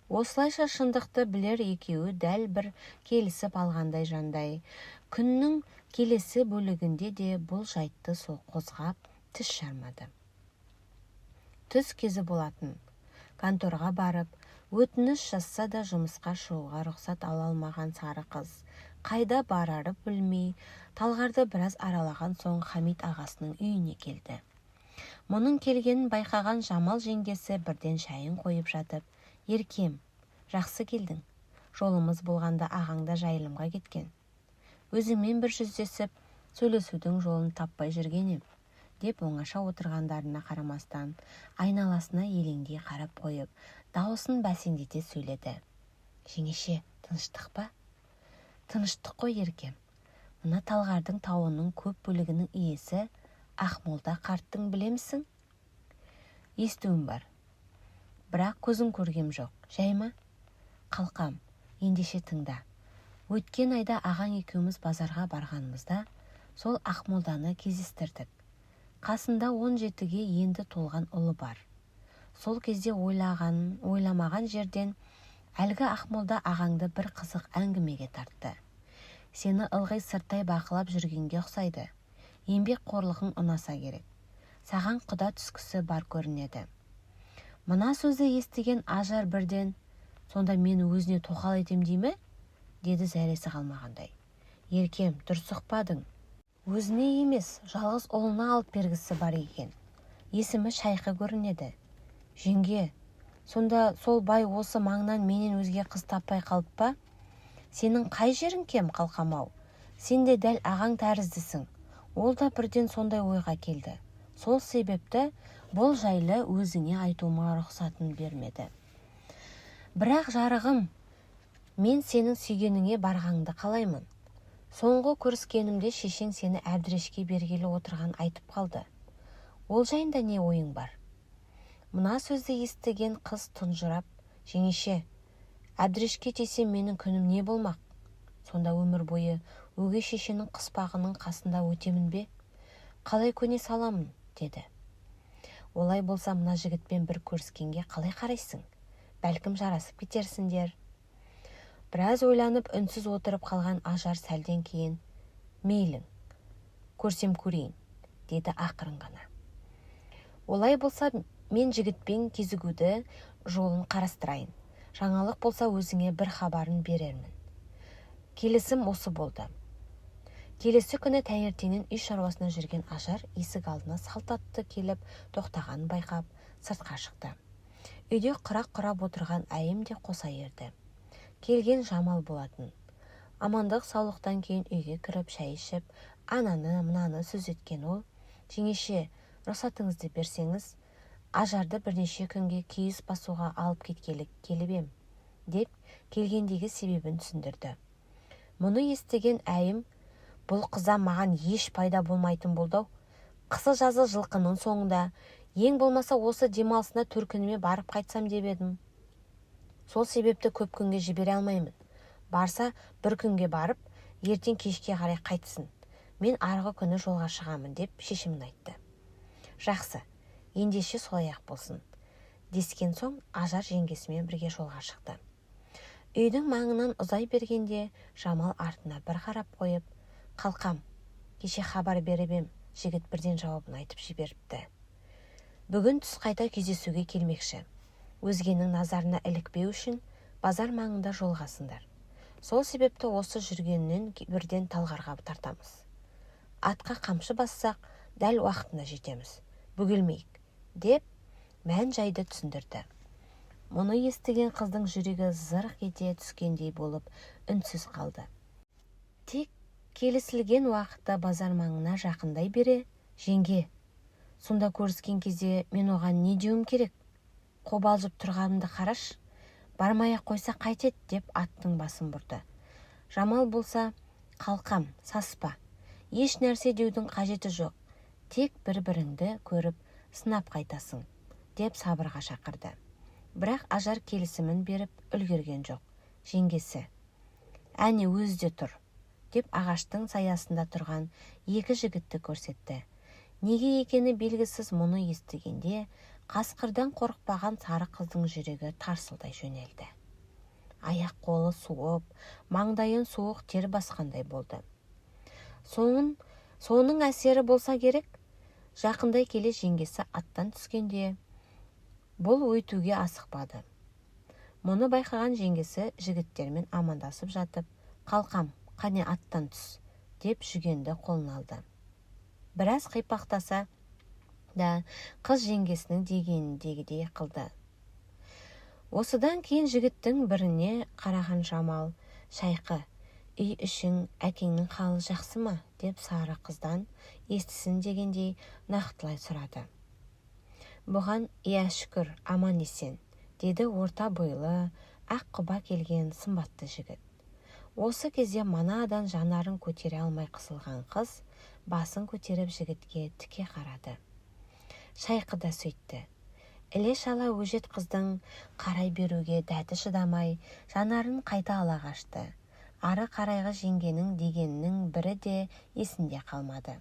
Осылайша шындықты білер екеуі дәл бір келісіп алғандай жандай. Күннің келесі бөлігінде де бұл жайтты сол қозғап тіс жармады. Түс кезі болатын. Конторға барып, өтініш жазса да жұмысқа шығуға рұқсат ала алмаған сары қыз қайда барарын білмей, Талғарды біраз аралаған соң Хамит ағасының үйіне келді. Мұның келгенін байқаған Жамал жеңгесі бірден шайын қойып жатып, «Еркем, жақсы келдің. Жолымыз болғанда ағаң да жайылымға кеткен. Өзіңмен бір жүздесіп, сөйлесудің жолын таппай жүрген ем», деп оңаша отырғандарына қарамастан, айналасына елеңдей қарап қойып, дауысын бәсеңдете сөйледі. «Жеңеше, тыныштық па?» «Тыныштық қой, еркем. Мына Талғардың тауының көп бөлігінің иесі Ақмолда қарттың білемісің?» «Естуім бар. Бірақ көзім көргем жоқ. Жай ма?» «Қалқам, ендеше тыңда. Өткен айда ағаң екеуміз базарға барғанымызда сол Ақмолданы кездестірдік. Қасында 17-ге енді толған ұлы бар. Сол кезде ойламаған жерден әлгі Ақмолда ағаңды бір қызық әңгімеге тартты. Сені ылғи сырттай бақылап жүргенге ұқсайды. Еңбек қорлығың ұнаса керек. Саған құда түскісі бар көрінеді». Мына сөзді естіген Ажар бірден, «Сонда мені өзіне тоқал етем дей ме?» деді зәресі қалмағандай. «Еркем, дұрыс ұқпадың. Өзіне емес, жалғыз ұлына алып бергісі бар екен. Есімі Шайқы көрінеді». «Жеңге, сонда сол бай осы маңнан менен өзге қыз таппай қалып па? Сенің қай жерің кем, қалқам-ау? Сен де дәл ағаң тәріздісің. Ол да бірден сондай ойға келді. Сол себепті бұл жайлы өзіңе айтуыма рұқсатын бермеді. Бірақ жарығым, мен сенің сүйгеніңе барғаныңды қалаймын. Соңғы көріскенімде шешең сені Әбдірешке бергелі отырған айтып қалды. Ол жайында не ойың бар?» Мына сөзді естіген қыз тұнжырап, «Жеңеше, Әбдірешке тисем менің күнім не болмақ? Сонда өмір бойы өгей шешенің қыспағының қасында өтемін бе? Қалай көне саламын?» деді. «Олай болса мына жігітпен бір көріскенге қалай қарайсың? Бәлкім жарасып кетерсіңдер». Біраз ойланып үнсіз отырып қалған Ажар сәлден кейін, «Мейлің, көрсем көрейін», деді ақырын ғана. «Олай болса мен жігітпен кезігуді жолын қарастырайын. Жаңалық болса өзіңе бір хабарын берермін». Келісім осы болды. Келесі күні таңертеңнен үй шаруасына жүрген Ажар есік алдына салт атты келіп тоқтағанын байқап, сыртқа шықты. Үйде құрақ құрап отырған әйім де қоса ерді. Келген Жамал болатын. Амандық саулықтан кейін үйге кіріп шай ішіп, ананы мынаны сөз еткен ол, «Жеңеше, рұқсатыңызды берсеңіз, Ажарды бірнеше күнге киіз басуға алып кеткелі келіп ем», деп келгендегі себебін түсіндірді. Мұны естіген әйім, «Бұл қыздан маған еш пайда болмайтын болды-ау. Қысы-жазы жылқының соңында, ең болмаса осы демалысына төркініме барып қайтсам деп едім. Сол себепті көп күнге жібере алмаймын. Барса бір күнге барып, ертең кешке қарай қайтсын. Мен арғы күні жолға шығамын», деп шешімін айтты. «Жақсы, ендеше солай-ақ болсын», дескен соң Ажар жеңгесімен бірге жолға шықты. Үйдің маңынан ұзай бергенде Жамал артына бір қарап қойып, «Қалқам, кеше хабар беріп ем, жігіт бірден жауабын айтып жіберіпті. Бүгін түс қайта кездесуге келмекші. Өзгенің назарына ілікпеу үшін базар маңында жолығасыңдар. Сол себепті осы жүргеннен бірден Талғарға тартамыз. Атқа қамшы бассақ, дәл уақытында жетеміз. Бөгелмейік», деп мән жайды түсіндірді. Мұны естіген қыздың жүрегі зырқ ете түскендей болып үнсіз қалды. Тек келісілген уақытта базар маңына жақындай бере, «Жеңге, сонда көріскен кезде мен оған не деуім керек? Қобалжып тұрғанымды қараш, бармай-ақ қойса қайтеді», деп аттың басын бұрды. Жамал болса, «Қалқам, саспа, еш нәрсе деудің қажеті жоқ, тек бір-біріңді көріп сынап қайтасың», деп сабырға шақырды. Бірақ Ажар келісімін беріп үлгерген жоқ. Жеңгесі, «Әне өзі де тұр», деп ағаштың саясында тұрған екі жігітті көрсетті. Неге екені белгісіз мұны естігенде қасқырдан қорықпаған сары қыздың жүрегі тарсылдай жөнелді. Аяқ-қолы суып, маңдайын суық тер басқандай болды. Соның әсері болса керек, жақындай келе жеңгесі аттан түскенде бұл өйтуге асықпады. Мұны байқаған жеңгесі жігіттермен амандасып жатып, "Қалқам, қане аттан түс", деп жүгенді қолына алды. Біраз қипақтаса да, қыз жеңгесінің дегеніндегідей қылды. Осыдан кейін жігіттің біріне қараған Жамал: "Шайқы, үй ішің, әкеңнің халі жақсы ма?" деп сары қыздан естісін дегендей нақтылай сұрады. Бұған: "Иә, шүкір, аман-есен", деді орта бойлы, ақ құба келген сымбатты жігіт. Осы кезде манадан жанарын көтере алмай қысылған қыз басын көтеріп жігітке тіке қарады. Шайқы да сөйтті. Іле-шала өжет қыздың қарай беруге дәті шыдамай, жанарын қайта ала қашты. Ары қарайғы жеңгенің дегенінің бірі де есінде қалмады.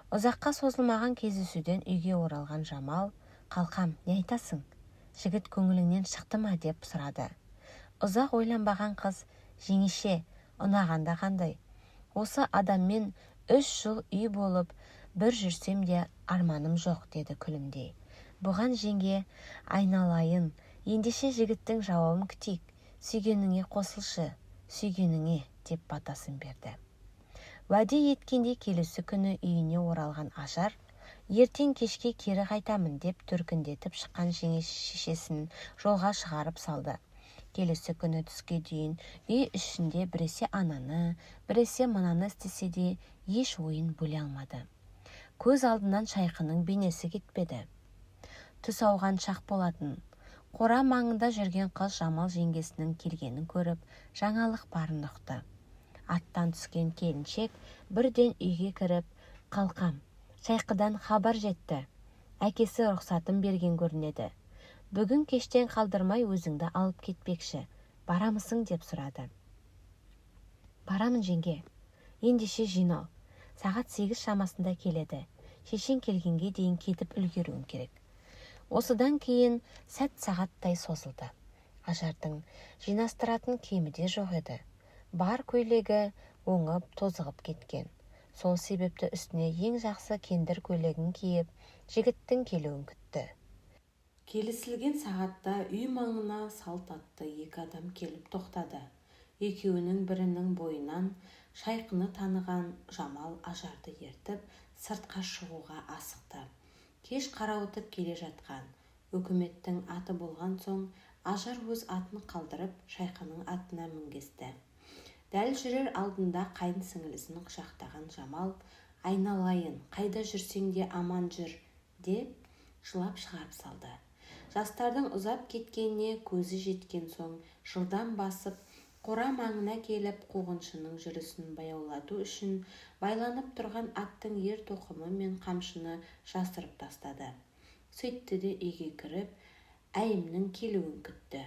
Ұзаққа созылмаған кездесуден үйге оралған Жамал: "Қалқам, не айтасың? Жігіт көңіліңнен шықты ма?" деп сұрады. Ұзақ ойланбаған қыз: "Жеңеше, ұнағанда қандай? Осы адаммен 3 жыл үй болып бір жүрсем де арманым жоқ", деді күлімдей. Бұған жеңге: "Айналайын, ендеше жігіттің жауабын күтейік. Сүйгеніңе қосылшы, сүйгеніңе", деп батасын берді. Уәде еткендей келесі күні үйіне оралған Ажар ертең кешке кері қайтамын деп төркіндетіп шыққан жеңге шешесін жолға шығарып салды. Келесі күні түске дейін үй ішінде біресе ананы, біресе мынаны істесе де, еш ойын бөле алмады. Көз алдынан Шайқының бейнесі кетпеді. Түс ауған шақ болатын. Қора маңында жүрген қыз Жамал жеңгесінің келгенін көріп, жаңалық барын ұқты. Аттан түскен келіншек бірден үйге кіріп: "Қалқам, Шайқыдан хабар жетті. Әкесі рұқсатын берген көрінеді. Бүгін кештен қалдырмай өзіңді алып кетпекші. Барамысың?" деп сұрады. "Барамын, жеңге." "Ендеше жинал. Сағат 8 шамасында келеді. Шешең келгенге дейін кетіп үлгеруің керек." Осыдан кейін сәт сағаттай созылды. Ажардың жинастыратын киімі де жоқ еді. Бар көйлегі оңып, тозығып кеткен. Сол себепті үстіне ең жақсы кендір көйлегін киіп, жігіттің келуін күтті. Келісілген сағатта үй маңына салт атты екі адам келіп тоқтады. Екеуінің бірінің бойынан Шайқыны таныған Жамал Ажарды ертіп, сыртқа шығуға асықты. Кеш қарауытып келе жатқан. Өкіметтің аты болған соң, Ажар өз атын қалдырып, Шайқының атына мінгесті. Дәл жүрер алдында қайын сіңілісін құшақтаған Жамал: "Айналайын, қайда жүрсең де аман жүр", деп жылап шығарып салды. Жастардың ұзап кеткеніне көзі жеткен соң, жылдам басып, қора маңына келіп, қуғыншының жүрісін баяулату үшін байланып тұрған аттың ер тоқымы мен қамшыны жасырып тастады. Сөйтті де үйге кіріп, Әйімнің келуін күтті.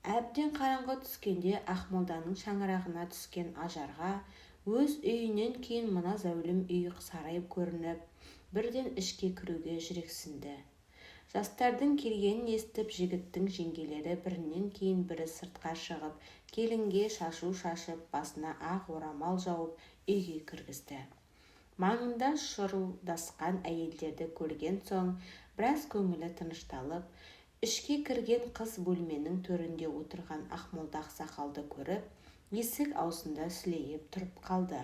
Әбден қараңғы түскенде Ақмолданың шаңырағына түскен Ажарға өз үйінен кейін мына зәулім үй сарай көрініп, бірден ішке кіруге жүрексінді. Жастардың келгенін естіп, жігіттің жеңгелері бірінен кейін бірі сыртқа шығып, келінге шашу шашып, басына ақ орамал жауып, үйге кіргізді. Маңында шырылдасқан әйелдерді көрген соң біраз көңілі тынышталып, ішке кірген қыз бөлменің төрінде отырған Ақмолда ақсақалды көріп, есік аузында сілейіп тұрып қалды.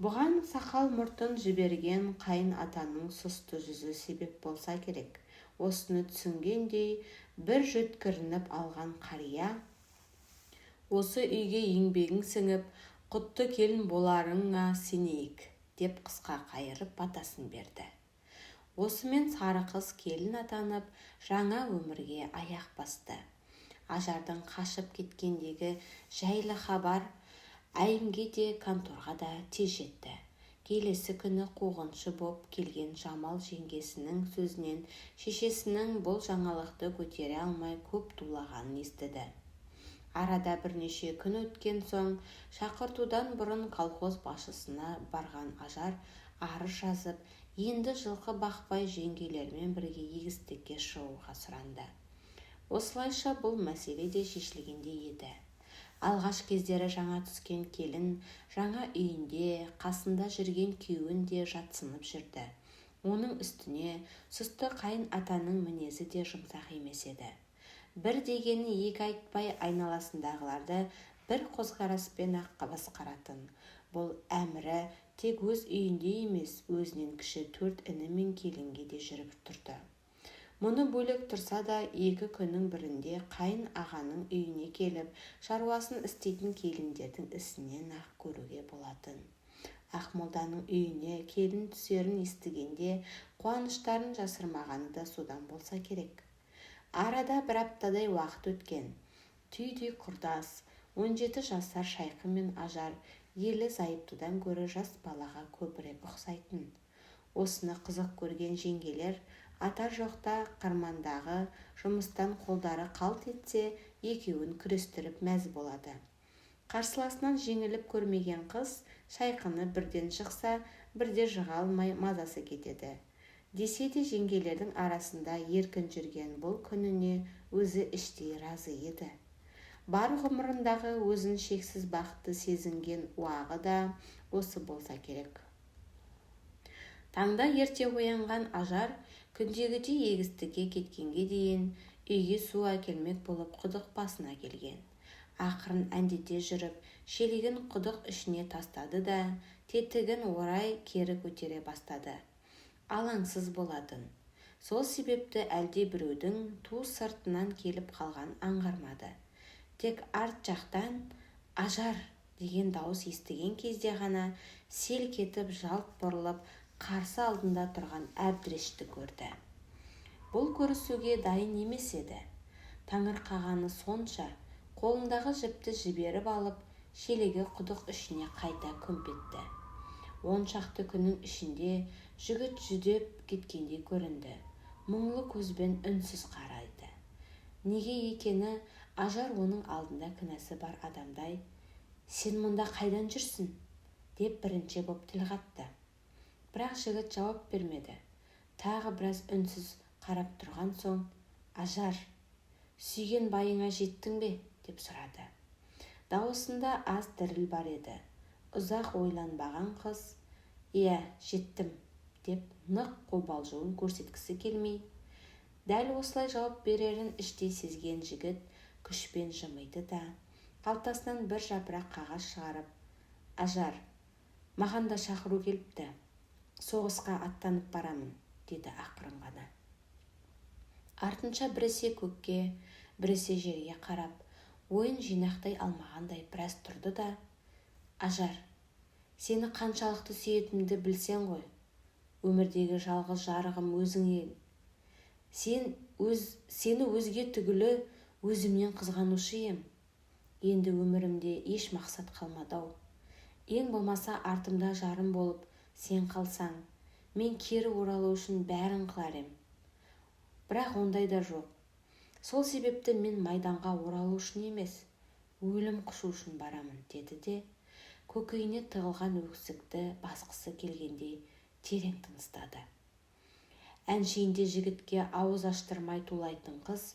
Бұған сақал-мұртын жіберген қайын атаның сұсты жүзі себеп болса керек. Осыны түсінгендей бір жөткірініп алған қария: "Осы үйге еңбегің сіңіп, құтты келін боларыңа сенейік", деп қысқа қайырып батасын берді. Осымен сары қыз келін атанып, жаңа өмірге аяқ басты. Ажардың қашып кеткендегі жайлы хабар Әйімге де, конторға да тез жетті. Келесі күні қуғыншы боп келген Жамал жеңгесінің сөзінен шешесінің бұл жаңалықты көтере алмай көп тулағанын естіді. Арада бірнеше күн өткен соң шақыртудан бұрын колхоз басшысына барған Ажар арыз жазып, енді жылқы бақпай, жеңгелерімен бірге егістікке шығуға сұранды. Осылайша бұл мәселе де шешілгендей еді. Алғаш кездері жаңа түскен келін жаңа үйінде қасында жүрген күйеуін де жатсынып жүрді. Оның үстіне сұсты қайын атаның мінезі де жұмсақ емес еді. Бір дегенін екі айтпай, айналасындағыларды бір көзқараспен-ақ басқаратын. Бұл әмірі тек өз үйінде емес, өзінен кіші төрт іні мен келінге де жүріп тұрды. Мұны бөлек тұрса да, екі күннің бірінде қайын ағаның үйіне келіп, шаруасын істейтін келіндердің ісінен-ақ көруге болатын. Ақмолданың үйіне келін түсерін естігенде қуаныштарын жасырмағаны да содан болса керек. Арада бір аптадай уақыт өткен. Түйдей құрдас, 17 жасар Шайқы мен Ажар ерлі-зайыптыдан гөрі жас балаға көбірек ұқсайтын. Осыны қызық көрген жеңгелер ата жоқта қырмандағы жұмыстан қолдары қалт етсе, екеуін күрестіріп мәз болады. Қарсыласынан жеңіліп көрмеген қыз Шайқыны бірден жықса, бірде жыға алмай мазасы кетеді. Десе де жеңгелердің арасында еркін жүрген бұл күніне өзі іштей разы еді. Бар ғұмырындағы өзін шексіз бақытты сезінген уағы да осы болса керек. Таңда ерте оянған Ажар күндегідей егістікке кеткенге дейін үйге су әкелмек болып құдық басына келген. Ақырын әндете жүріп, шелегін құдық ішіне тастады да, тетігін орай кері көтере бастады. Алаңсыз болатын. Сол себепті әлде біреудің ту сыртынан келіп қалғанын аңғармады. Тек арт жақтан «Ажар!» деген дауыс естіген кезде ғана селк етіп жалт бұрылып, қарсы алдында тұрған Әбдірешті көрді. Бұл көрісуге дайын емес еді. Таңырқағаны сонша, қолындағы жіпті жіберіп алып, шелегі құдық ішіне қайта күмп етті. Он шақты күннің ішінде жігіт жүдеп кеткендей көрінді. Мұңлы көзбен үнсіз қарайды. Неге екені Ажар оның алдында кінәсі бар адамдай, «Сен мұнда қайдан жүрсің?» деп бірінші боп тіл қатты. Бірақ жігіт жауап бермеді. Тағы біраз үнсіз қарап тұрған соң, «Ажар, сүйген байыңа жеттің бе?» деп сұрады. Дауысында аз діріл бар еді. Ұзақ ойланбаған қыз, «Иә, жеттім», деп нық қобалжуын көрсеткісі келмей, дәл осылай жауап берерін іштей сезген жігіт күшпен жымиды да, қалтасынан бір жапырақ қағаз шығарып, «Ажар, маған да шақыру келіпті. Соғысқа аттанып барамын», деді ақырын ғана. Артынша біресе көкке, біресе жерге қарап, ойын жинақтай алмағандай біраз тұрды да, «Ажар, сені қаншалықты сүйетінімді білсең ғой. Өмірдегі жалғыз жарығым өзің ең. Сені өзге түгілі өзімнен қызғанушы ем. Енді өмірімде еш мақсат қалмады-ау. Ең болмаса артымда жарым болып сен қалсаң, мен кері оралу үшін бәрін қылар ем. Бірақ ондай да жоқ. Сол себепті мен майданға оралу үшін емес, өлім құшу үшін барамын», деді де, көкейіне тығылған өксікті басқысы келгендей терең тыныстады. Әншейінде жігітке ауыз аштырмай тулайтын қыз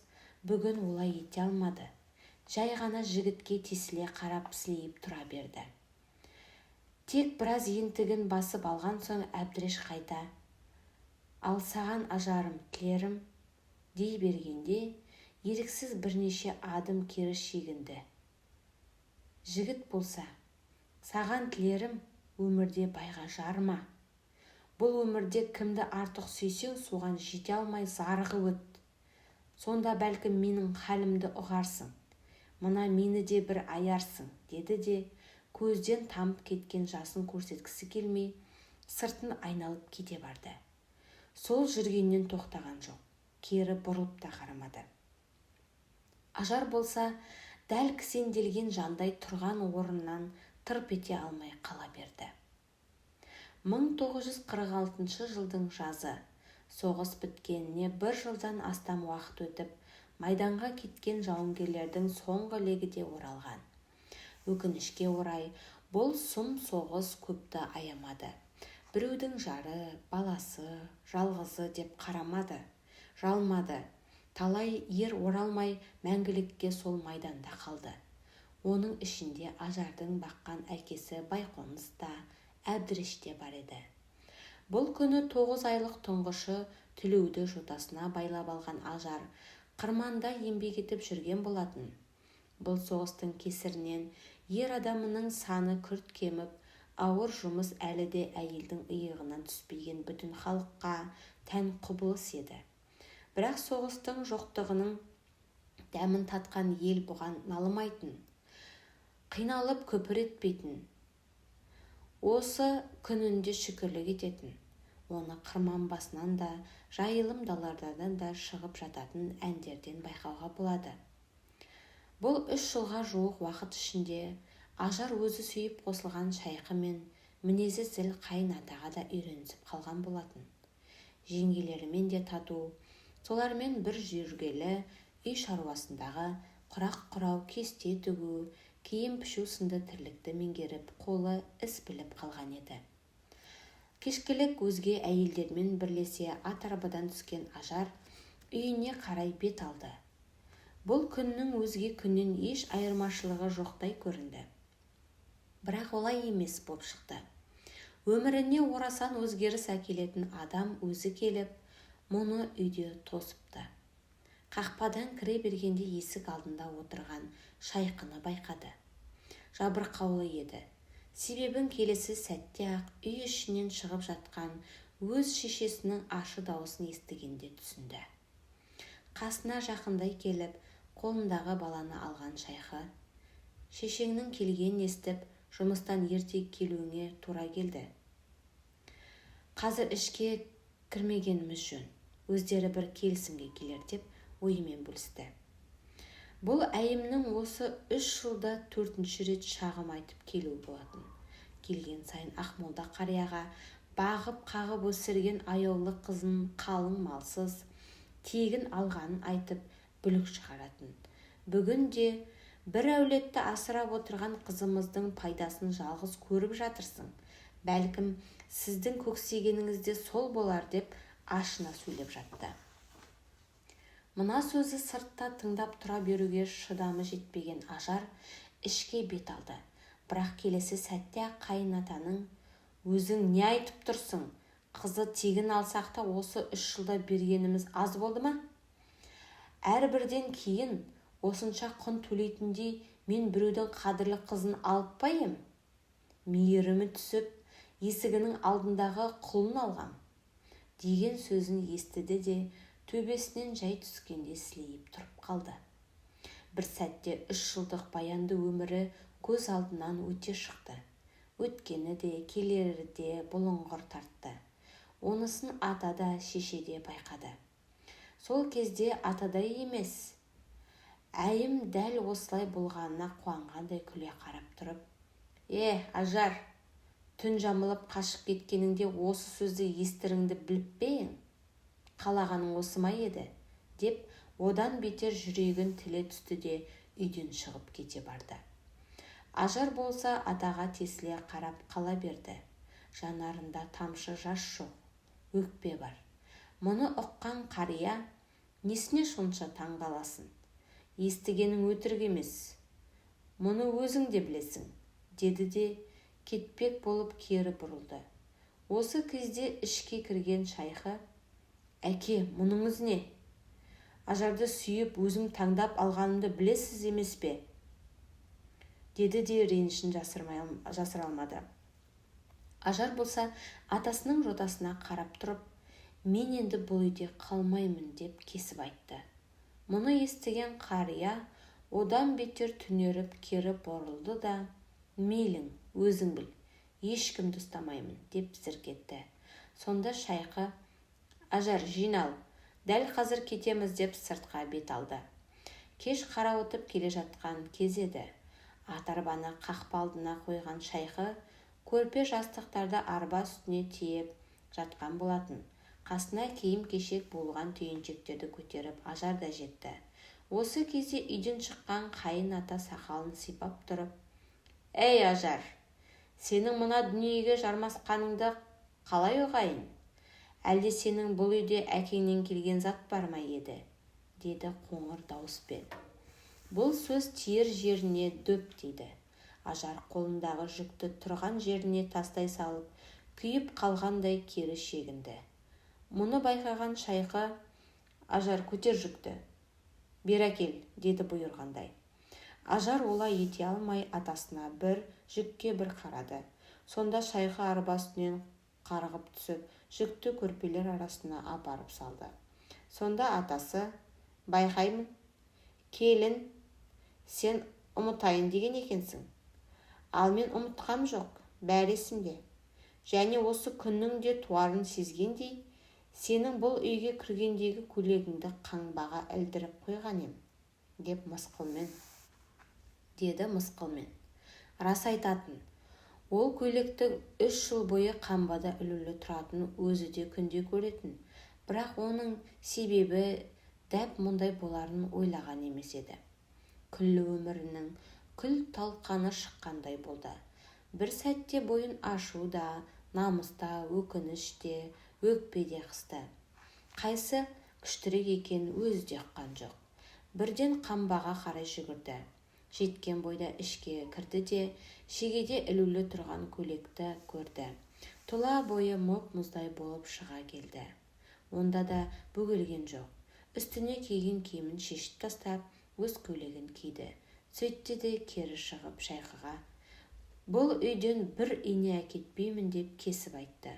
бүгін олай ете алмады. Жай ғана жігітке тесіле қарап сілейіп тұра берді. Тек біраз ентігін басып алған соң Әбдіреш қайта, «Ал саған, Ажарым, тілерім», дей бергенде, еріксіз бірнеше адым кері шегінді. Жігіт болса, «Саған тілерім, өмірде байға жарыма. Бұл өмірде кімді артық сүйсең, соған жете алмай зарығып өт. Сонда бәлкім менің халімді ұғарсың. Мына мені де бір аярсың», деді де, көзден тамып кеткен жасын көрсеткісі келмей, сыртын айналып кете барды. Сол жүргеннен тоқтаған жоқ, кері бұрылып та қарамады. Ажар болса, дәл кісенделген жандай тұрған орнынан тырп ете алмай қала берді. 1946 жылдың жазы. Соғыс біткеніне бір жылдан астам уақыт өтіп, майданға кеткен жауынгерлердің соңғы легі де оралған. Өкінішке орай, бұл сұм соғыс көпті аямады. Біреудің жары, баласы, жалғызы деп қарамады, жалмады. Талай ер оралмай мәңгілікке сол майданда қалды. Оның ішінде Ажардың баққан әкесі Байқоныс та, Әбдіреш те бар еді. Бұл күні 9 айлық тұңғышы Тілеуді жотасына байлап алған Ажар қырманда еңбек етіп жүрген болатын. Бұл соғыстың кесірінен ер адамының саны күрт кеміп, ауыр жұмыс әлі де әйелдің иығынан түспеген бүтін халыққа тән құбылыс еді. Бірақ соғыстың жоқтығының дәмін татқан ел бұған налымайтын, қиналып күпір етпейтін, осы күнінде шүкірлік ететін. Оны қырман басынан да, жайылым далалардан да шығып жататын әндерден байқауға болады. Бұл 3 жылға жуық уақыт ішінде Ажар өзі сүйіп қосылған Шайқы мен мінезі зіл қайын атаға да үйренісіп қалған болатын. Жеңгелерімен де тату, солармен бір жүргелі үй шаруасындағы құрақ құрау, кесте тігу, киім пішу сынды тірлікті меңгеріп, қолы іс біліп қалған еді. Кешкілік өзге әйелдермен бірлесе ат арбадан түскен Ажар үйіне қарай бет алды. Бұл күннің өзге күннен еш айырмашылығы жоқтай көрінді. Бірақ олай емес боп шықты. Өміріне орасан өзгеріс әкелетін адам өзі келіп, мұны үйде тосыпты. Қақпадан кіре бергенде есік алдында отырған Шайқыны байқады. Жабырқаулы еді. Себебін келесі сәтте-ақ үй ішінен шығып жатқан өз шешесінің ащы даусын естігенде түсінді. Қасына жақындай келіп, қолындағы баланы алған Шайқы: «Шешеңнің келгенін естіп, жұмыстан ерте келуіңе тура келді. Қазір ішке кірмегеніміз жөн, өздері бір келісімге келер», – деп ойымен бөлісті. Бұл Әйімнің осы 3 жылда төртінші рет шағым айтып келуі болатын. Келген сайын Ақмолда қарияға бағып-қағып өсірген аяулы қызын қалың малсыз, тегін алғанын айтып бүлік шығаратын. Бүгін де: «Бір әулетті асырап отырған қызымыздың пайдасын жалғыз көріп жатырсың, бәлкім, сіздің көксегеніңіз де сол болар», – деп ашына сөйлеп жатты. Мына сөзді сыртта тыңдап тұра беруге шыдамы жетпеген Ажар ішке бет алды. Бірақ келесі сәтте-ақ қайын атаның: «Өзің не айтып тұрсың? Қызды тегін алсақ та, осы 3 жылда бергеніміз аз болды ма? Әрбірден кейін осынша құн төлейтіндей мен біреудің қадірлі қызын алып па ем? Мейірімі түсіп, есігінің алдындағы құлын алғам», – деген сөзін естіді де, төбесінен жай түскендей сілейіп тұрып қалды. Бір сәтте 3 жылдық баянды өмірі көз алдынан өте шықты. Өткені де, келері де бұлыңғыр тартты. Онысын ата да, шеше де байқады. Сол кезде атадай емес, Әйім дәл осылай болғанына қуанғандай күле қарап тұрып: «Е, Ажар, түн жамылып қашып кеткеніңде осы сөзді естіріңді біліп пе ең? Қалағаның осы ма еді?» – деп, одан бетер жүрегін тіле түсті де, үйден шығып кете барды. Ажар болса атаға тесіле қарап қала берді. Жанарында тамшы жас жоқ, өкпе бар. Мұны ұққан қария: «Несіне сонша таң қаласың? Естігенің өтірік емес, мұны өзің де білесің», – деді де, кетпек болып кері бұрылды. Осы кезде ішке кірген Шайқы: «Әке, мұныңыз не? Ажарды сүйіп, өзім таңдап алғанымды білесіз емес пе?» – деді де, ренішін жасыра алмады. Ажар болса атасының жотасына қарап тұрып: «Мен енді бұл үйде қалмаймын», – деп кесіп айтты. Мұны естіген қария одан бетер түнеріп кері бұрылды да: «Мейлің, өзің біл, ешкімді ұстамаймын», – деп зірк етті. Сонда Шайқы: «Ажар, жинал, дәл қазір кетеміз», – деп сыртқа бет алды. Кеш қарауытып келе жатқан кез еді. Ат арбаны қақпа алдына қойған Шайқы көрпе жастықтарды арба үстіне тиеп жатқан болатын. Қасына киім-кешек буылған түйіншектерді көтеріп Ажар да жетті. Осы кезде үйден шыққан қайын ата сақалын сипап тұрып: «Ей, Ажар, сенің мына дүниеге жармасқаныңды қалай ұғайын? Әлде сенің бұл үйде әкеңнен келген зат бар ма еді?» Деді қоңыр дауыспен. Бұл сөз тиер жеріне дөп тиді. Ажар қолындағы жүкті тұрған жеріне тастай салып, күйіп қалғандай кері шегінді. Мұны байқаған Шайқы: «Ажар, көтер жүкті, бері әкел», – деді бұйырғандай. Ажар олай ете алмай, атасына бір, жүкке бір қарады. Сонда Шайқы арба үстінен қарғып түсіп, жүкті көрпелер арасына апарып салды. Сонда атасы: «Байқаймын, келін, сен ұмытайын деген екенсің. Ал мен ұмытқам жоқ, бәрі есімде. Және осы күннің де туарын сезгендей, сенің бұл үйге кіргендегі көйлегіңді қамбаға ілдіріп қойған ем», – деп мысқылмен деді, мысқылмен. Рас айтатын. Ол көйлектің 3 жыл бойы қамбада ілулі тұратынын өзі де күнде көретін. Бірақ оның себебі дәп мұндай боларын ойлаған емес еді. Күллі өмірінің күл-талқаны шыққандай болды. Бір сәтте бойын ашу да, намыс та, өкініш те, өкпе де қысты. Қайсы күштірек екенін өзі де ұққан жоқ. Бірден қамбаға қарай жүгірді. Жеткен бойда ішке кірді де, шегеде ілулі тұрған көйлекті көрді. Тұла бойы мұп-мұздай болып шыға келді. Онда да бөгелген жоқ. Үстіне киген киімін шешіп тастап, өз көйлегін киді. Сөйтті де, кері шығып, Шайқыға: «Бұл үйден бір ине әкетпеймін», – деп кесіп айтты.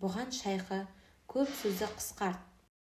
Бұған Шайқы: «Көп сөзді қысқарт.